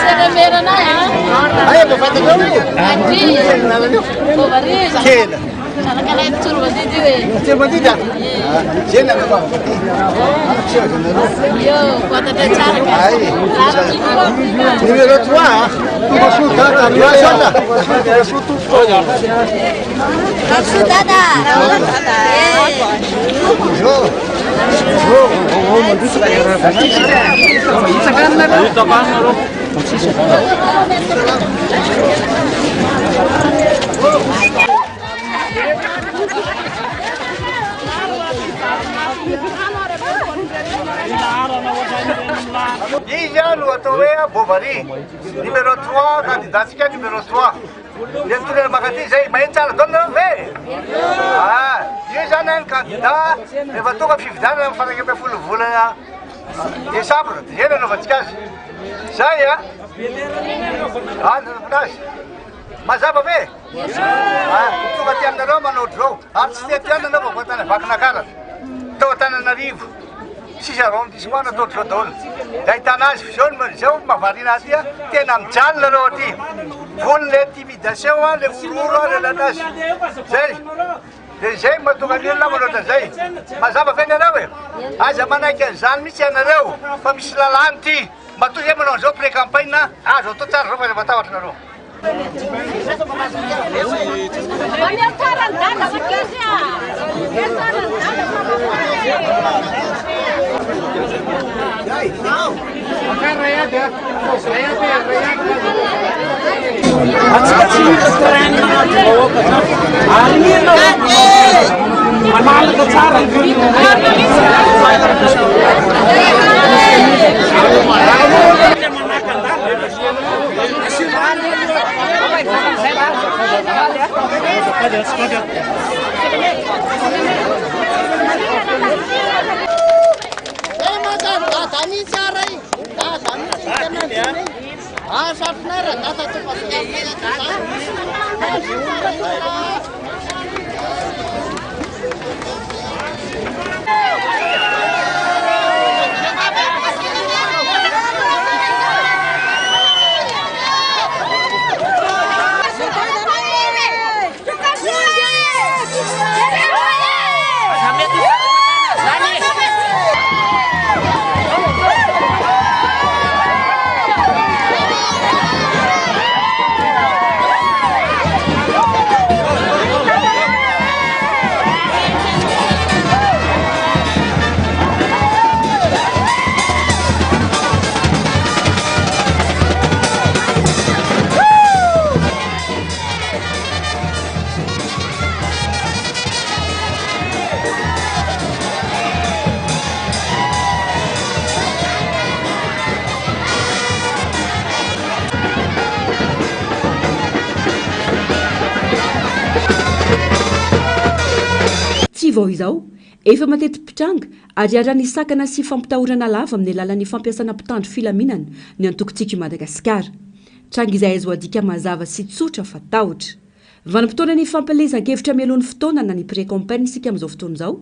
Tsiromandidy a? Zay ny anao Numéro 3 a. Tonga soa dada. Tonga soa Tonga soa tompoko. Tonga soa dada. Bonjour. Bonjour. Izy no atao hoe Bovary, numéro 3, candidat-tsika numéro 3. Dia ny tolera mankaty zay, maheno tsara daholo nareo ve? Ah, io zany ny candidat rehefa tonga fifidianana amin'ny faha 11 volana décembre, dia zay no anaovantsika azy. Zay a. Ah, nanaovana azy. Mazava ve? Ah, tonga aty aminareo manao ohatr'izao. Ary tsy teto ihany nareo fa vao tany Vakinankaratra, tao Antananarivo, six arrondissement natao ohatr'izao daholo. Dia ahitana azy fa izao no izao mahavariana aty a, tena mijaly nareo aty. Voan'ny le intimidation a, le horohoro a, le latazy. Zay. Dia izay no mahatonga ny olona manao ohatran'izay. Mazava ve ny anareo e? Aza manaiky an'izany mihitsy ianareo fa misy lalàna ity. Matoa izay manao an'izao pré-campagne, azo atao tsara izao fa aza matahotra nareo. Atsika tsy hita train mahazo vahoaka zany. Ary inona manalaka tsara ny vao izao, efa mateti-pitranga ary iharan'ny sakana sy fampitahorana lava amin'ny alalan'ny fampiasana mpitandro filaminana ny antoko Tiako i Madagasikara. Tranga izay azo adika mazava sy tsotra fa tahotra. Vanim-potoanan'ny fampielezan-kevitra mialoha ny fotoana na ny pré-campagne isika amin'izao fotoana izao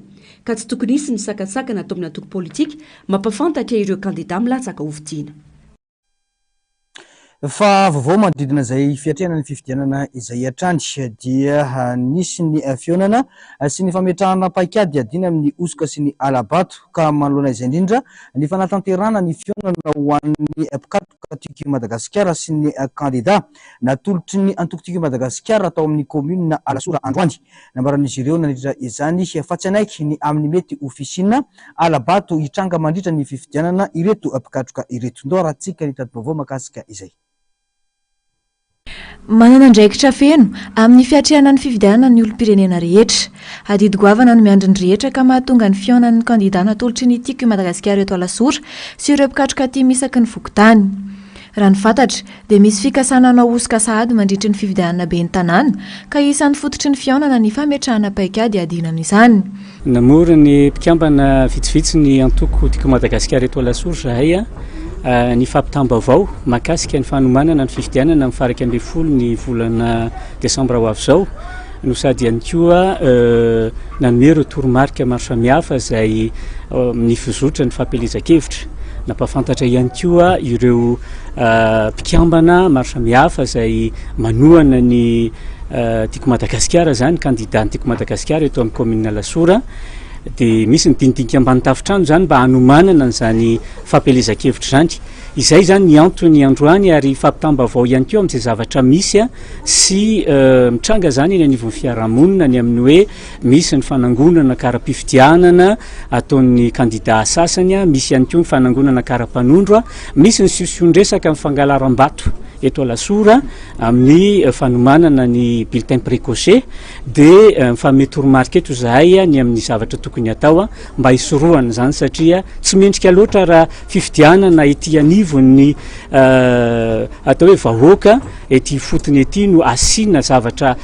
ka tsy tokony hisy ny sakantsakana atao amin'ny antoko politika mampafantatra ireo kandida milatsaka hofidiana. Fa vaovao manodidina izay fiatrehana ny fifidianana izay hatrany dia nisy ny fihaonana sy ny fametrahana paikady hiadiana amin'ny hosoka sy ny hala-bato ka manoloana izay indrindra ny fanatanterahana ny fihaonana ho an'ny mpikatroka Tiako i Madagasikara sy ny kandida natolotry ny antoko Tiako i Madagasikara tao amin'ny kaominina Alasora androany. Nambaran'izy ireo nandritra izany fa tsy hanaiky ny amin'ny mety ho fisiana hala-bato hitranga mandritra ny fifidianana ireto mpikatroka ireto. Ndao arahantsika ny tati-baovao mahakasika izay. Manana andraikitra feno amin'ny fiatrehana ny fifidianana ny olom-pirenena rehetra. Adidy goavana no miandry ny rehetra ka mahatonga ny fihaonan'ny kandida natolotry ny Tiako i Madagasikara eto Alasora sy ireo mpikatroka tim isaky ny fokontany. Raha ny fantatra dia misy fikasana hanao hosoka sahady mandritry ny fifidianana ben'ny tanàna ka isan'ny fototry ny fihaonana ny fametrahana paikady hiadiana amin'izany. Namory ny mpikambana vitsivitsy ny antoko Tiako Madagasikara eto Alasora izahay ny fampitam-baovao mahakasika ny fanomanana ny fifidianana amin'ny faha 11 ny volana desambra ho avy izao no sady ihany koa nanome ireo toromarika maro samihafa izay ny fizotra ny fampielezan-kevitra. Nampahafantatra ihany koa ireo mpikambana maro samihafa izay manohana ny Tiako Madagasikara izany, kandida ny Tiako Madagasikara eto amin'ny kaominina Alasora. Dia misy ny dinidinika ambany tafontrano izany mba hanomanana an'izany fampielezan-kevitra izany. Izay izany ny antony androany ary fampitam-baovao ihany koa amin'izay zavatra misy sy mitranga izany eny anivon'ny fiarahamonina ny amin'ny hoe misy ny fanangonana kara-pifidianana ataon'ny kandida sasany, misy ihany koa ny fanangonana kara-panondro, misy ny siosion-dresaka amin'ny fangalaram-bato eto Alasora amin'ny fanomanana ny bulletin précoché dia mifanome toromarika eto izahay ny amin'ny zavatra tokony hatao mba hisorohana izany satria tsy mendrika loatra raha fifidianana ety anivon'ny atao hoe vahoaka ety ifotony ety no asiana zavatra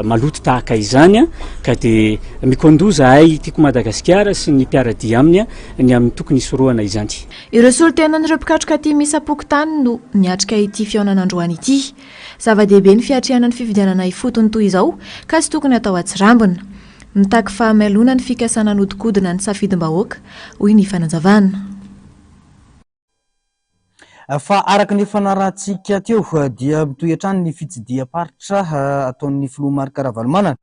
maloto tahaka izany ka dia mikaondoha izahay Tiako Madagasikara sy ny mpiara-dia aminy ny amin'ny tokony hisorohana izany. Ireo solontenan'ireo mpikatroka tim isam-pokontany no niatrika ity fihaonana androany ity. Zava-dehibe ny fiatrehana ny fifidianana ifotony toy izao ka tsy tokony hatao atsirambina. Mitaky fahamailona ny fikasana hanodinkodina ny safidim-bahoaka, hoy ny fanazavana. Fa araka ny efa narahantsika teo dia mitohy hatrany ny fitsidiham-paritra ataon'ny filoha Marc Ravalomanana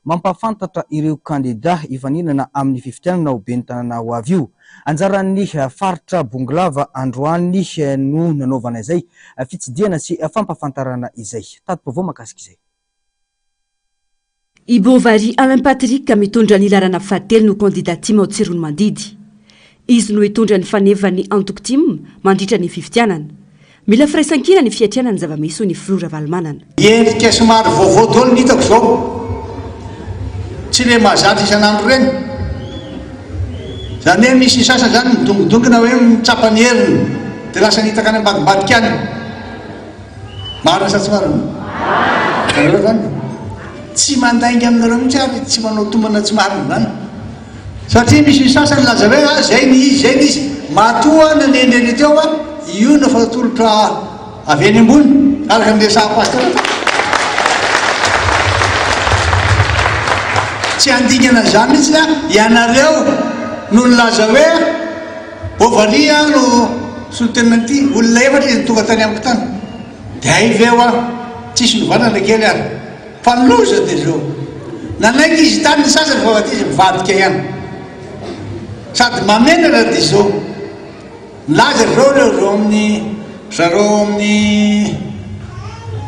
mampahafantatra ireo kandida hifaninana amin'ny fifidianana ho ben'ny tanàna ho avy io. Anjaran'ny faritra Bongolava androany no nanaovana izay fitsidihana sy fampahafantarana izay. Tati-baovao mahakasika izay. I Bovary Alain Patrick mitondra ny laharana fahatelo no kandida tim ao Tsiroanomandidy. Izy no hitondra ny fanevan'ny antoko tim mandritra ny fifidianana. Mila firaisankina ny fiatrehana ny zava-misy hoy ny filoha Ravalomanana. Endrika somary vaovao daholo ny hitako izao. Tsy ilay mahazatra isan'andro ireny. Izany hoe misy sasany izany midongidongina hoe mitsapa ny heriny dia lasa nitaka any ambadimbadika any. Marina sa tsy marina? Hitanareo izany? Tsy mandainga aminareo mihitsy aho ary tsy manao tombana tsy marina izany. Satria misy ny sasany milaza hoe ah izay ny izy, izay ny izy. Matoa nanendry an'io teo aho, io no efa natolotra avy any ambony, araka ny resahan'i Pasteur teo. Tsy handingana an'izany mihitsy aho, ianareo no nilaza hoe Bovary aho no solontenan'ity, olona efatra izy no tonga tany amiko tany. Dia hay ve hoa, tsisy novana na kely ary. Fa ny loza dia izao, nanaiky izy tany ny sasany fa aty izy mivadika ihany. Sady mahamenatra dia izao, milaza ry zareo ireo avy ao amin'ny zareo ao amin'ny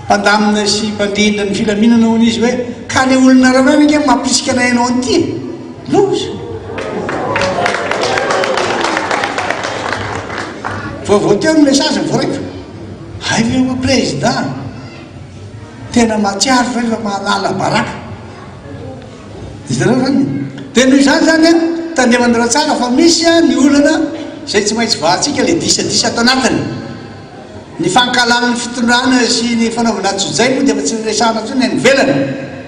mpandamina sy mpandrindra ny filaminana hono izy hoe ka le olonareo ihany ange mampisika anay hanao an'ity e! Loza! Vaovao teo ny message voaraiko, hay ve ho'a président tena mahatsiaro ve fa mahalala baraka? Hitanareo zany? Dia noho izany zany an, tandremanareo tsara fa misy an ny olana izay tsy maintsy vahantsika le disadisa ato anatiny. Ny fankahalan'ny fitondrana sy ny fanaovana antsojay moa dia efa tsy resahana intsony any ivelany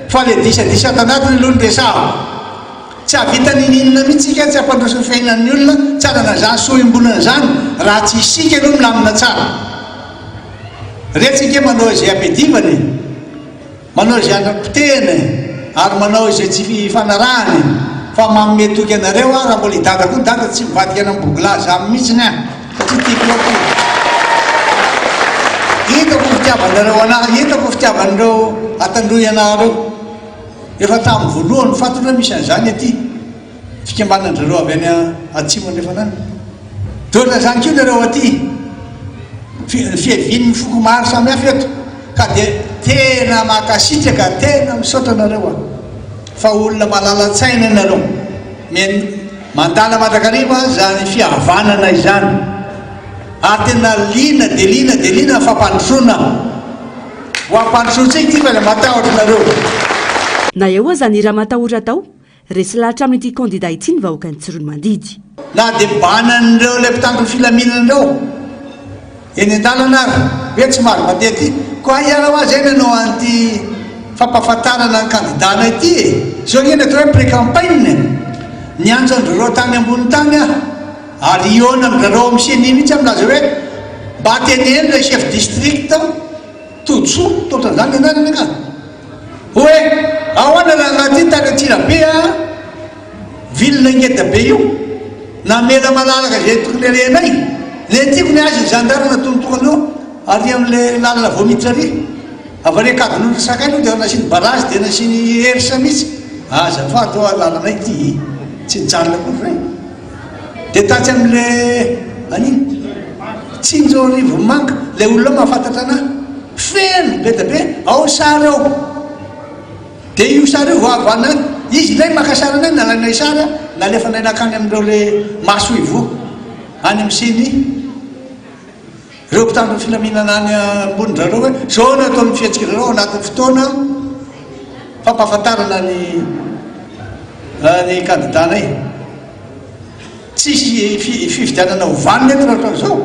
fa le disadisa ato anatiny aloha no resahako. Tsy hahavita ninininona mihitsy isika, tsy hampandroso ny fiainan'ny olona, tsy hanana izany soa iombonana izany raha tsy isika aloha milamina tsara. Retsy ange manao izay hampiadivana e! Manao izay hanapotehana e! Ary manao izay tsy ifanarahana e! Fa manome toky anareo aho, raha mbola i Dada koa Dada tsy mivadika any amin'ny bogolahy zany mihitsiny aho, satria tiako loatra izy. Hitako ny fitiavanareo anah, hitako ny fitiavan'ireo Antandroy anah ireo. Efa hatramin'ny voalohany fantatro hoe misy an'izany aty, fikambanan-dry zareo avy any atsimo andrefana any. Dia ohatran'izany koa nareo aty, fiavian'ny foko maro samihafa eto, ka dia tena mankasitraka, tena misaotra anareo aho, fa olona malala-tsaina ianareo, mandala mandrakariva izany fihavanana izany, ary tena liana dia liana dia liana ny fampandrosoana. Ho ampandrosoantsika ity fa aza matahotra nareo. Na eo aza ny ramatahora atao, resy lahatra amin'ity kandida ity ny vahoakan'i Tsiroanomandidy. Na dia banan'ireo ilay mpitandro ny filaminana ireo eny an-dalana ary hoe tsy mahazo mandeha aty, koa aiza ary hoa izay nanao an'ity fampahafantarana ny kandidana ity e? Izao ange ny atao hoe pré-campagne e! Niantso an-dry zareo tany ambony tany aho ary hihaona amin-dry zareo ao amin'ny ceni mihitsy aho milaza hoe mba teneno ilay chef district Todisoa, toa ohatran'izany ny anarany angaha? Hoe ahoana rangahy ty tany Antsirabe a, ville ngeda be io, namela malalaka izay tokony alehanay, le tiako ny azy ny gendarme natonontokana eo ary amin'le lalana vao miditra ary, avy ary Ankadinondry Sakay aloha dia nasiany barrage dia nasiany herse mihitsy, azafady hoa lalanay ty, tsy nijanona akory zay. Dia tatsy amin'le an'iny Tsinjo Rivomanga, ilay olona ao mahafantatra anah. Feno be dia be, ao ny sary ao. Dia io sary io vao avy any, izy indray maka sary anay, nalainay sary, nalefanay nankany amin'ireo le masoivoho any amin'ny ceni. Ireo mpitandro ny filaminana any ambony zareo hoe zao no ataon'ny fihetsiky zareo ao anatin'ny fotoana fampahafantarana ny ny kandidanay. Tsisy fifidianana ho vanona eto raha ohatran'izao.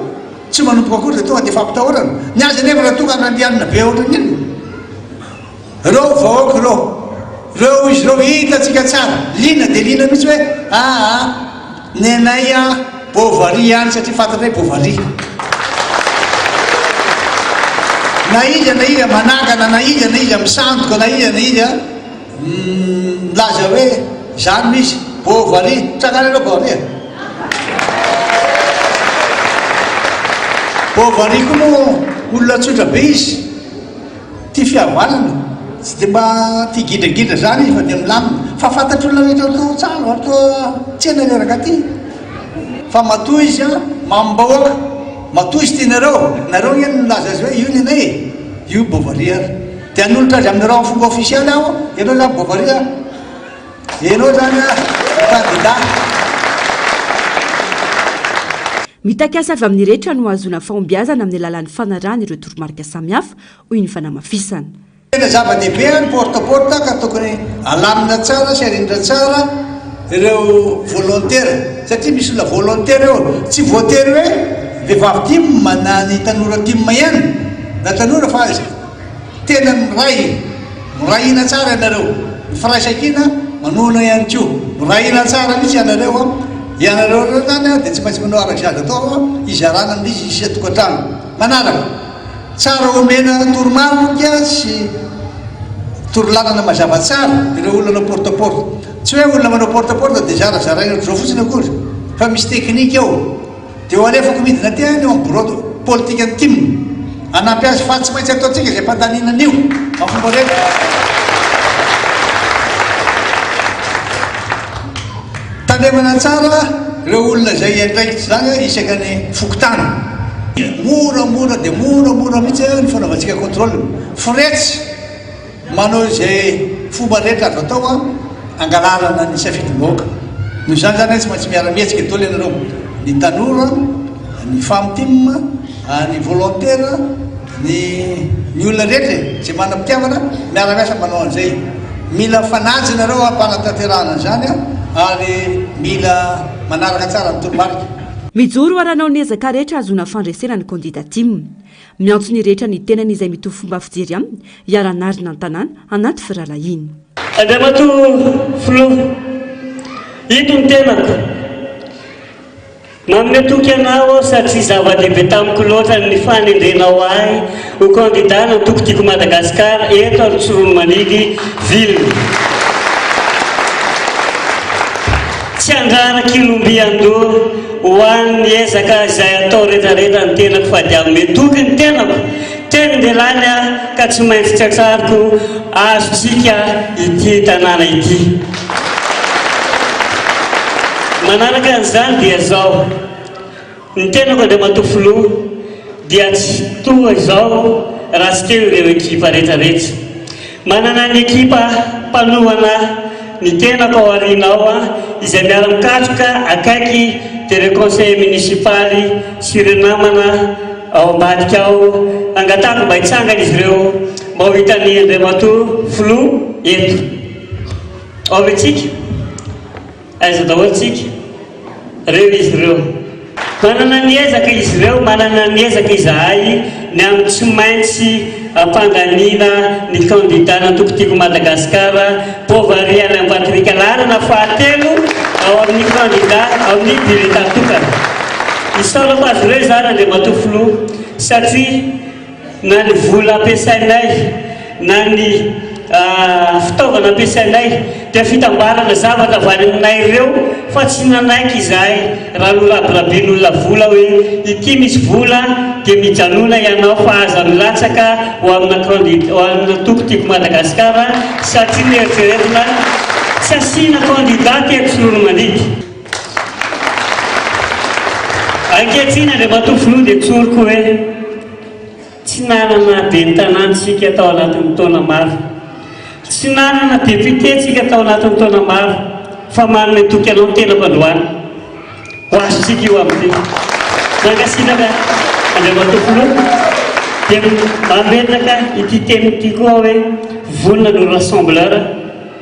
Tsy manomboka akory dia tonga dia fampitahorana. Ny azy anefa raha tonga anandianina be ohatran'ny inona. Reo vahoaka reo, reo izy reo hitantsika tsara, liana dia liana mihitsy hoe aa nenay a Bovary ihany satria fantatray Bovary. Na iza na iza manangana, na iza na iza misandoka, na iza na iza milaza hoe zany no izy, Bovary, tsangana ianao Bovary a. Bovary koa moa olona tsotra be izy. Tia fihavanana, tsy dia mba tia gidragidra zany izy fa dia milamina. Fa fantatr'olona rehetra atao tsara atao tsena ilay rangahy ty. Fa matoa izy an, mamim-bahoaka, matoa izy tianareo, nareo anie no nilaza azy hoe io ny anay e, io Bovary ary. Dia hanolotra azy aminareo amin'ny fomba ofisialy aho, ianao zany Bovary a. Ianao zany a, kandida. Mitaky asa avy amin'ny rehetra no hahazoana fahombiazana amin'ny alalan'ny fanarahana ireo toromarika samihafa, hoy ny fanamafisana. Tena zava-dehibe ny porte à porte ka tokony alamina tsara sy arindra tsara ireo volontaire satria misy olona volontaire eo, tsy voatery hoe vehivavy tim na ny tanora tim ihany na tanora fa Tena miray, miray hina tsara ianareo. Ny firaisankina manohana ihany koa. Miray hina tsara mihitsy ianareo an. Ianareo ireo izany an, dia tsy maintsy manao araka izay azo atao an, hizarana amin'izy isan-tokantrano. Manaraka, tsara omena toromarika sy torolalana mazava tsara ireo olona hanao porte à porte. Tsy hoe olona manao porte à porte dia zarazaraina ohatr'izao fotsiny akory, fa misy teknika ao. Dia ho alefako midina aty any eo amin'ny birao politikan'ny tim hanampy azy fa tsy maintsy ataontsika izay mpandaniana an'io amin'ny fomba rehetra. Tandremana tsara ireo olona izay hiandraikitra izany isaka ny fokontany. Moramora dia moramora mihitsy ny fanaovantsika contrôle. Fretsy. Manao izay fomba rehetra azo atao hangalarana ny safidim-bahoaka. Noho izany izany tsy maintsy miara-mihetsika daholo ianareo, ny tanora, ny Famtim, ny volontaire, ny ny olona rehetra e, izay manam-pitiavana, miara-miasa manao an'izay. Mila mifanaja ianareo am-panatanterahana an'izany ary mila manaraka tsara ny toromarika. Mijoro ary hanao ny ezaka rehetra hahazoana fandresena ny kandida tim. Miantso ny rehetra ny tenany izay mitovy fomba fijery aminy hiara-hanarina an-tanàna anaty firahalahiana. Andriamatoa Filoha. Ito ny tenako. Manome toky anao aho satria zava-dehibe tamiko loatra ny fanendrenao ahy ho kandida n'antoko Tiako Madagasikara eto Antsiroanomandidy ville. Tsy andrana kilomby andoha ho an'ny ezaka izay atao retraretra ny tenako fa dia hanome toky ny tenako. Tenin-dehilahy aho ka tsy maintsy tratrariko azontsika ity tanàna ity. Manaraka an'izany dia izao, ny tenako Andriamatoa Filoha dia tsy toa izao raha tsy teo ireo ekipa rehetra rehetra. Manana ny ekipa mpanohana ny tenako ao aoriana ao izay miara-mikatroka akaiky dia ireo conseiller municipaly sy ireo namana ao ambadika ao. Angatahako mba hitsangana izy ireo mba ho hitan'ny Andriamatoa Filoha eto. Ao ve tsika? Aiza daholo tsika? Reo izy ireo. Manana ny ezaka izy ireo, manana ny ezaka izahay ny amin'ny tsy maintsy ampandaniana ny kandidàn'antoko Tiako Madagasikara, Bovary Alain Patrick laharana fahatelo ao amin'ny kandidà ao amin'ny bulletin tokana. Isaorako azy ireo izany Andriamatoa Filoha satria na ny vola ampiasainay na ny fitaovana ampiasainay dia fitambarana zavatra avy any aminay ireo fa tsy nanaiky izahay raha norabirabin'olona vola hoe ity misy vola dia mijanona ianao fa aza milatsaka ho amina candid ho amina antoko Tiako Madagasikara satria noeritreretina tsy asiana candidat teto Tsiroanomandidy. Ankehitriny Andriamatoa Filoha dia tsoriko hoe tsy nanana ben'ny tanàna isika tao anatin'ny taona maro. Tsy nanana député isika tao anatin'ny taona maro fa manome toky anao ny tenako androany. Ho azontsika io amin'ity. Mankasitraka Andriamatoa Filoha dia mametraka ity teny ity koa aho hoe vonona ny ho rassembleur.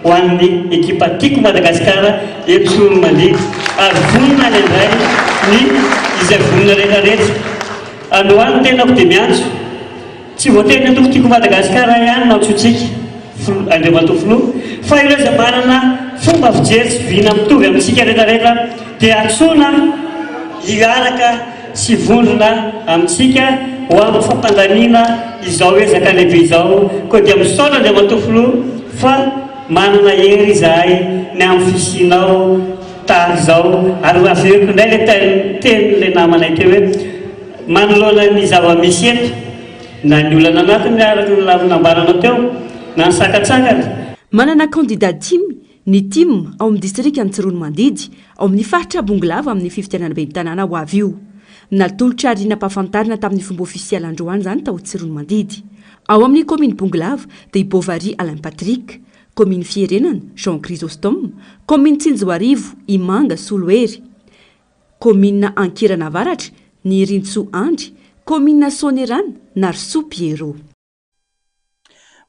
ho an'ny ekipa Tiako Madagasikara eto Tsiroanomandidy ary vonona ny handray ny izay vonona rehetra rehetra. Androany ny tenako dia miantso, tsy voatery ny antoko Tiako Madagasikara ihany no antsointsika, Filoha, Andriamatoa Filoha, fa ireo izay manana fomba fijery sy vina mitovy amintsika rehetra rehetra dia antsoina hiaraka sy hivondrona amintsika ho amin'ny fampandaniana izao ezaka lehibe izao. Koa dia misaotra Andriamatoa Filoha fa manana hery izahay ny amin'ny fisianao tahaka izao ary averiko indray ilay tenin'ilay namanay teo hoe manoloana ny zava-misy eto na ny olana anatiny araka ny nambaranao teo na ny sakantsakana. Manana kandida dimy ny tim ao amin'ny distrikan'i Tsiroanomandidy, ao amin'ny faritra Bongolava amin'ny fifidianana ben'ny tanàna ho avy io. Natolotra ary nampahafantarina tamin'ny fomba ofisialy androany izany tao Tsiroanomandidy. Ao amin'ny kaomin'i Bongolava dia i Bovary Alain Patrick, kaomin'i Fierenana, Jean Chrysostome, kaomin'i Tsinjoarivo, Imanga Solohery, kaominina Ankirana Avaratra, Nirintsoa Andry, kaominina Soanierana, Narisoa Pierrot.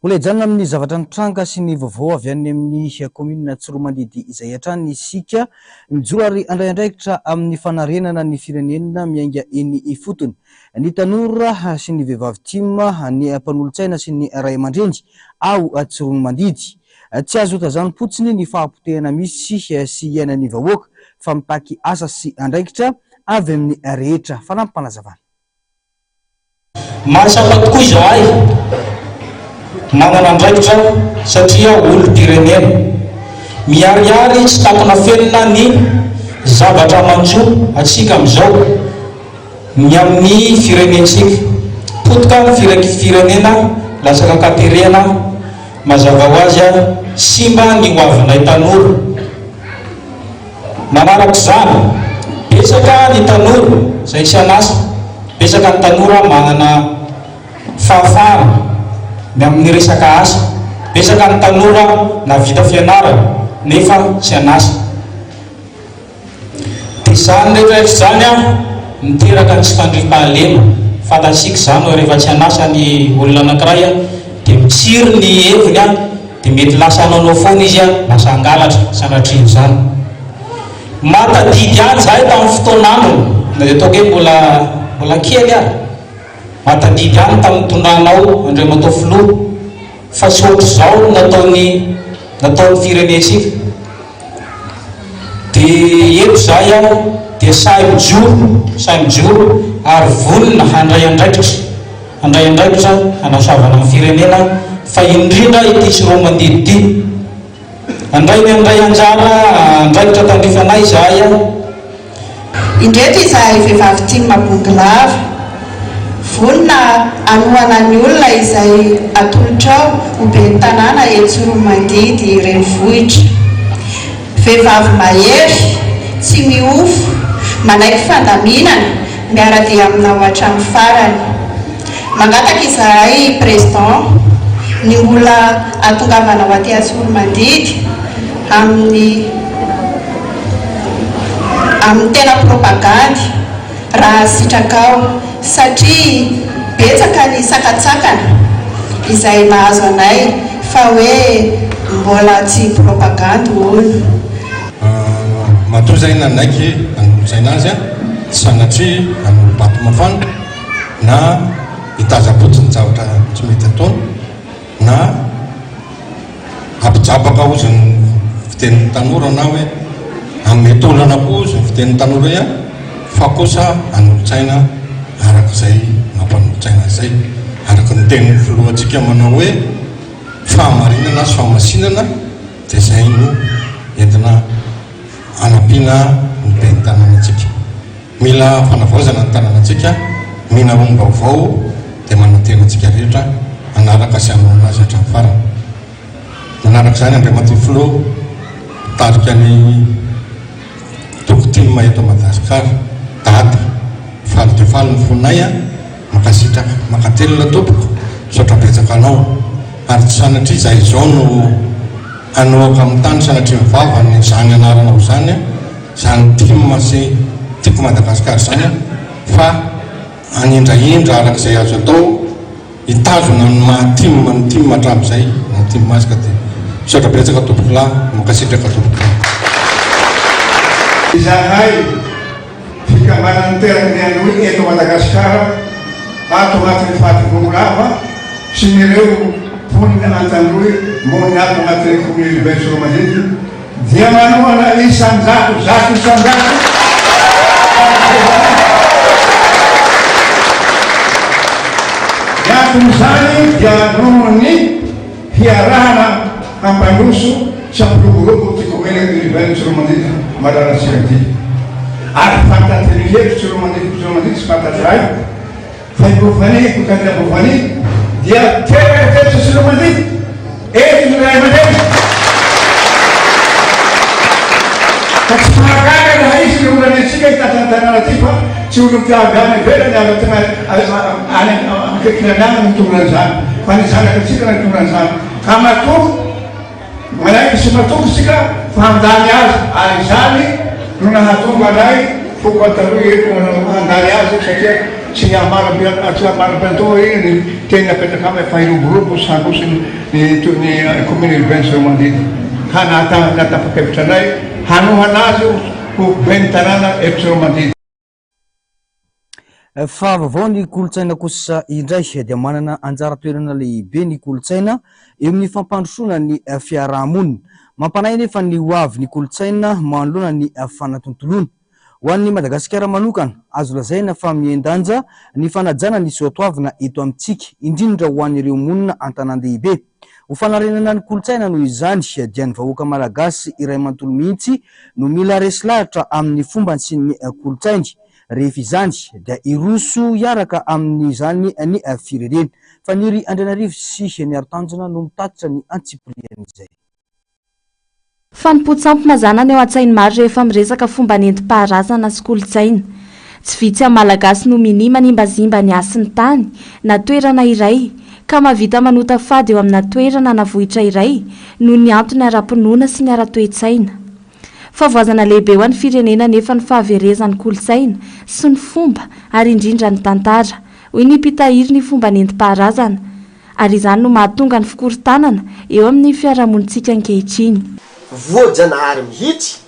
Mbola hijanona amin'ny zavatra nitranga sy ny vaovao avy any amin'ny kaominina Tsiroamandidy izay hatrany isika. Mijoro ary handray andraikitra amin'ny fanarenana ny firenena miainga eny ifotony. Ny tanora sy ny vehivavy tim, ny mpanolotsaina sy ny ray aman-dreny ao Tsiroanomandidy. Tsy azo tazanim-potsiny ny fahapotehana misy sy iainan'ny vahoaka fa mitaky asa sy andraikitra avy amin'ny rehetra. Fanampim-panazavana. Mahatsapa tokoa izahay manana andraikitra satria olom-pirenena. Miharihary tsy takona fenina ny zavatra manjo antsika amin'izao ny amin'ny firenentsika. Potika ny firenena, latsaka an-katerena, mazava ho azy, simba ny hoavinay tanora. Manaraka izany, betsaka ny tanora izay tsy an'asa, betsaka ny tanora manana fahafahana ny amin'ny resaka asa, betsaka ny tanora nahavita fianarana nefa tsy an'asa. Dia izany rehetra rehetra izany an, miteraka ny tsy fandriampahalemana. Fantatsika izany hoe rehefa tsy an'asa ny olona anankiray an, dia mitsiry ny heviny an, Dia mety lasa hanaonao foana izy an, lasa hangalatra, sanatria izany. Mahatadidy ihany izahay tamin'ny fotoan'androny, na dia ataoko hoe mbola mbola kely ary. Mahatadidy ihany tamin'ny nitondranao Andriamatoa Filoha fa tsy ohatr'izao no nataony nataon'ny firenentsika. Dia. Dia eto izahay dia sahy mijoro, sahy mijoro ary vonona handray andraikitra, handray andraikitra hanasoavana ny firenena fa indrindra ity Tsiroamandidy ity. Handray ny handray anjara andraikitra tandrify anay izahay. Indreto izahay vehivavy tim Bongolava. Vonona hanohana ny olona izay atolotrao ho ben'ny tanàna eto Tsiroanomandidy renivohitra. Vehivavy mahery, tsy mihofo, manaiky fandaminana, miara-dia aminao hatramin'ny farany. Mangataka izahay Président ny mbola hahatongavanao aty Antsoromandidy amin'ny amin'ny tena propagandy raha sitrakao satria betsaka ny sakantsakana izay mahazo anay fa hoe mbola tsy propagandy hono. Matoa izay nanaiky hanolo-tsaina azy tsy sanatria hanolo-bato mafana na hitazam-potsiny zavatra tsy mety ataony na hampijabaka hozy ny fitenin'ny tanora na hoe hanome taolana koa hozy ny fitenin'ny tanora hoe fa kosa hanolo-tsaina araka izay mampanolo-tsaina izay araka ny tenin'ny filohantsika manao hoe fahamarinana sy fahamasinana dia izay no entina hanampiana ny ben'ny tanànantsika. Mila fanavaozana ny tanànantsika, mila olom-baovao dia manantena antsika rehetra hanaraka sy hanohana azy hatramin'ny farany. Manaraka izany Andriamatoa Filoha mpitarika ny Toko Tim eto Madagasikara, Dada, faly dia faly ny fonay a, mankasitraka, mankatelina tompoko, misaotra betsaka anao. Ary tsy sanatria izahay izao no hanohaka amin'ny tany sanatria ny vava ny izany anaranao izany a. Izany tim sy Tiako Madagasikara izany an, fa hanindrahindra araka izay azo atao hitazona ny maha tim ny tim hatramin'izay na tim azy ka dia misaotra betsaka tompokolahy, mankasitraka tompokolahy. Izahay, fikambanan'ny teraky ny Androy eto Madagasikara ato anatin'ny faritra Bongolava sy ny ireo mponina Antandroy monina ato anatin'ny commune urbaine Soromandidy dia manohana isan-jato, 100%, Ny anton'izany dia noho ny hiarahana hampandroso sy hampiroborobo ity commune urbaine Tsiroamandidy malalantsika ity. Ary fantatry ny hery Tsiroamandidy Tsiroamandidy sy fantatray Fa i Bovani, Bokandria Bovani, dia teraka teto Tsiroamandidy, eto ny ray aman-dreny. Ka tsy mahagaga raha hisy ny olana antsika hitantana ny tanàna ity fa tsy olom-piavy any ivelany avy aty any akaikin'ny any no mitondra an'izany fa ny zanak'antsika no mitondra an'izany. Ka matoa Manaiky sy matoky isika fa handany azy ary izany no nahatonga anay foko Antaloha eto handany azy satria tsy ny hahamaro-piantoha iny ny teny napetraka aminy fa hiroborobo sy handroso ny ny commune urbaine Tsiroamandidy ka nahatapa-kevitra anay hanohana azy ho ben'ny tanàna eto Tsiroamandidy. Fa vaovao ny kolontsaina kosa indray dia manana anjara toerana lehibe ny kolontsaina eo amin'ny fampandrosoana ny fiarahamonina. Mampanahy anefa ny ho avy ny kolontsaina manoloana ny fanatontoloana. Ho an'i Madagasikara manokana, azo lazaina fa mihen-danja ny fanajana ny soatoavina eto amintsika, indrindra ho an'ireo monina an-tanàn-dehibe. Ho fanarenana ny kolontsaina noho izany dia ny vahoaka malagasy iray manontolo mihitsy no mila resy lahatra amin'ny fombany sy ny kolontsainy. Rehefa izany dia hiroso hiaraka amin'izany ny firenena. Faniry Andrianarivo sy Miaro Tanjona no mitatitra ny antsipirian'izay. Fanompoan-tsampy mazàna ny ao an-tsain'ny maro rehefa miresaka fomba nentim-paharazana sy kolontsaina. Tsy vitsy amin'ny Malagasy no minia manimbazimba ny hasin'ny tany na toerana iray, ka mahavita manota fady eo amina toerana na vohitra iray noho ny antony ara-pinoana sy ny ara-toe-tsaina. Fahavoazana lehibe ho an'ny firenena anefa ny fahaverezan'ny kolontsaina sy ny fomba ary indrindra ny tantara, hoy ny mpitahiry ny fomba nentim-paharazana. Ary izany no mahatonga ny fikorontanana eo amin'ny fiarahamonintsika ankehitriny. Voajanahary mihitsy,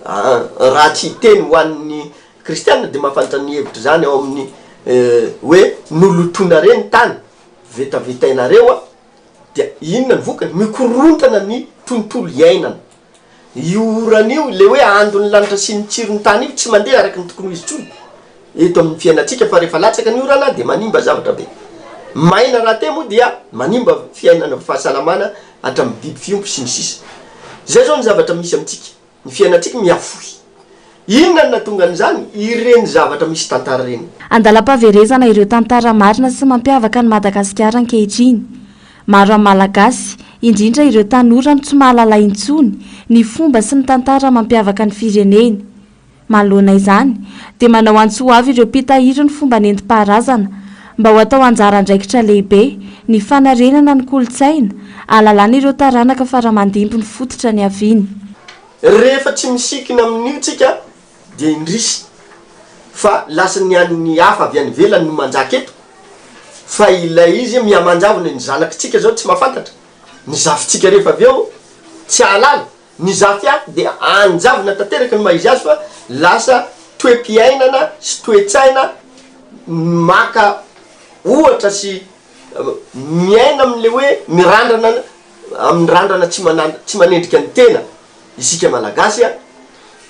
raha tsy hiteny ho an'ny kristiana dia mahafantatra ny hevitr'izany ao amin'ny hoe nolotoinareo ny tany, vetavetainareo dia inona ny vokany? Mikorontana ny tontolo iainana. Io orana io, ilay hoe andon'ny lanitra sy ny tsiron'ny tany io tsy mandeha araka ny tokony ho izy intsony eto amin'ny fiainantsika fa rehefa latsaka ny orana dia manimba zavatra be. Maina rahateo moa dia manimba fiainana, fahasalamana hatramin'ny biby fiompy sy ny sisa. Izay izao ny zavatra misy amintsika. Ny fiainantsika mihafohy. Inona no nahatonga an'izany? Ireny zavatra misy tantara ireny. Andalam-pahaverezana ireo tantara marina sy mampiavaka an'i Madagasikara ankehitriny. Maro amin'ny Malagasy, indrindra ireo tanora no tsy mahalala intsony ny fomba sy ny tantara mampiavaka ny fireneny. Manoloana izany, dia manao antso avo ireo mpitahiry ny fomba nentim-paharazana mba ho atao anjara andraikitra lehibe ny fanarenana ny kolontsaina ahalalana ireo taranaka faramandimby ny fototra niaviany. Rehefa tsy misikina amin'io tsika dia indrisy fa lasa ny an'ny hafa avy any ivelany no manjaka eto fa ilay izy mihamanjavona ny zanakitsika zao tsy mahafantatra, ny zafintsika rehefa avy eo tsy hahalala. Ny zafy ahy dia anjavona tanteraka ny maha izy azy fa lasa toe-piainana sy toe-tsaina maka ohatra sy miaina amin'ilay hoe mirandrana amin'ny randrana tsy manan tsy manendrika ny tena isika Malagasy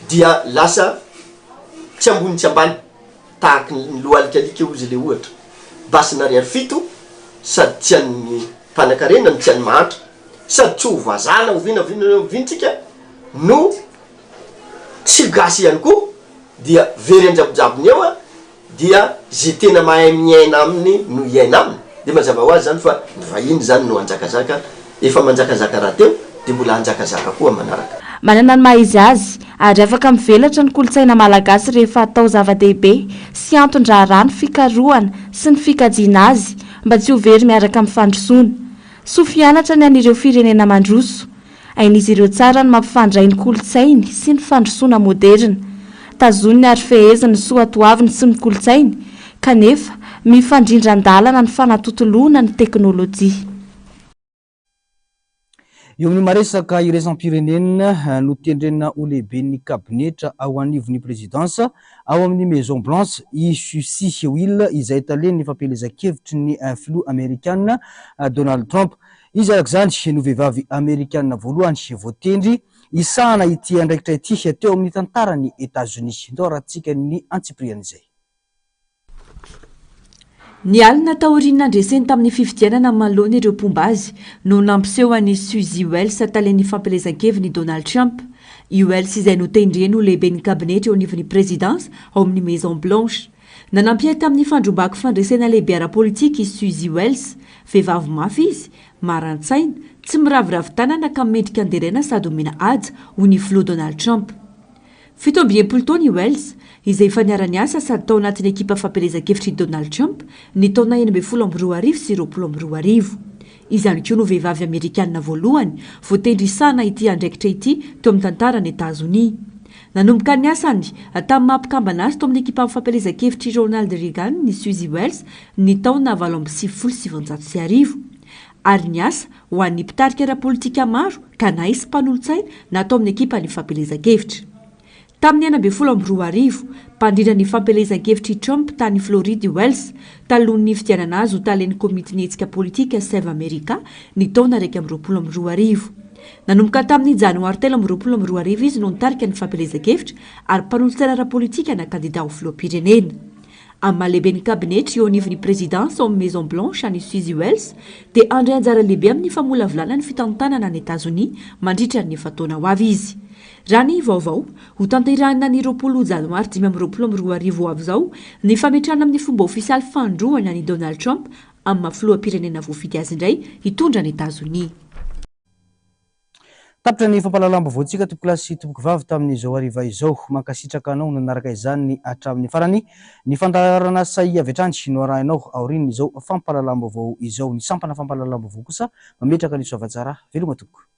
dia lasa tsy ambony tsy ambany tahaky ny lohalik'alika hozy ilay ohatra basin'ariary fito sady tsy an'ny mpanakarena no tsy an'ny mahantra. Sady tsy ho vazaha na oviana oviana oviana tsika no tsy gasy ihany koa dia very anjabonjabony eo a dia ze tena mahay miaina aminy no hiaina aminy de mazava ho azy zany fa ny vahiny zany no hanjakazaka efa manjakazaka rahateo de mbola hanjakazaka koa manaraka. Manana ny maha izy azy ary afaka mivelatra ny kolontsaina malagasy rehefa atao zava-dehibe sy anton-draharaha ny fikarohana sy ny fikajiana azy mba tsy ho very miaraka amin'ny fandrosoana. Soa fianatra ny an'ireo firenena mandroso. Hain'izy ireo tsara ny mampifandray ny kolontsainy sy ny fandrosoana moderina. Tazoniny ary feheziny ny soatoaviny sy ny kolontsainy, kanefa mifandrindra an-dalana ny fanatontoloana ny teknolojia. Eo amin'ny maresaka iraisam-pirenena, notendrena ho lehiben'ny kabinetra ao anivon'ny prezidansa ao amin'ny Maison Blanche i Susie Wiles izay talen'ny fampielezan-kevitry ny filoha amerikana Donald Trump. Izy araka izany no vehivavy amerikana voalohany voatendry hisahana ity andraikitra ity teo amin'ny tantaran'i Etazonia. Ndao arahantsika ny antsipirian'izay. Ny alina taorian'ny nandreseny tamin'ny fifidianana manoloana ireo mpomba azy no nampiseho an'i Susie Wiles talen'ny fampielezan-keviny i Donald Trump. I Wiles izay notendreny ho lehiben'ny kabinetra eo anivon'ny prezidansa ao amin'ny Maison Blanche. Nanampy ahy tamin'ny fandrombahako fandresena lehibe ara-politika i Susie Wiles. Vehivavy mafy izy, maran-tsaina, tsy miraviravy tanana ka mendrika anderaina sady omena haja, hoy ny filoha Donald Trump. 67 taona i Wells, izay efa niara-niasa sady tao anatin'ny ekipa fampielezan-kevitr'i Donald Trump ny taona 2016 sy 2020. Izy ihany koa no vehivavy Amerikana voalohany voatendry hisahana ity andraikitra ity teo amin'ny tantaran'i Etazonia. Nanomboka ny asany tamin'ny maha mpikambana azy tao amin'ny ekipan'ny fampielezan-kevitr'i Ronald Reagan i Susie Wells ny taona 1998 ary niasa ho an'ny mpitarika ara-politika maro ka na izy mpanolotsaina na tao amin'ny ekipan'ny fampielezan-kevitra. Tamin'ny 2016, mpandrindra ny fampielezan-kevitr'i Trump tany Floride i Wells, talohan'ny nifidianana azy ho talen'ny komitin'ny hetsika politika Save America ny taona 2021. Nanomboka tamin'ny Janoary 2023 izy no nitarika ny fampielezan-kevitra ary mpanolotsaina ara-politika na kandidà ho filoham-pirenena. Amin'ny maha lehiben'ny kabinetra eo anivon'ny prezidansa ao amin'ny Maison Blanche any Susie Wells dia handray anjara lehibe amin'ny famolavolana ny fitantanana an'i Etazonia mandritra ny efa-taona ho avy izy. Raha ny vaovao, hotanterahina ny 20 janoary 2025 ho avy izao ny fametrahana amin'ny fomba ofisialy fandroana an'i Donald Trump amin'ny maha filoham-pirenena voafidy azy indray hitondra an'i Etazonia. Tapitra ny fampahalalam-baovaontsika tompokolahy sy tompokovavy tamin'izao hariva izao. Mankasitraka anao nanaraka izany hatramin'ny farany. Ny fandaharana Sahia avy hatrany no arahinao aorian'izao fampahalalam-baovao izao. Ny sampana fampahalalam-baovao kosa mametraka ny soavatsara. Veloma tompoko.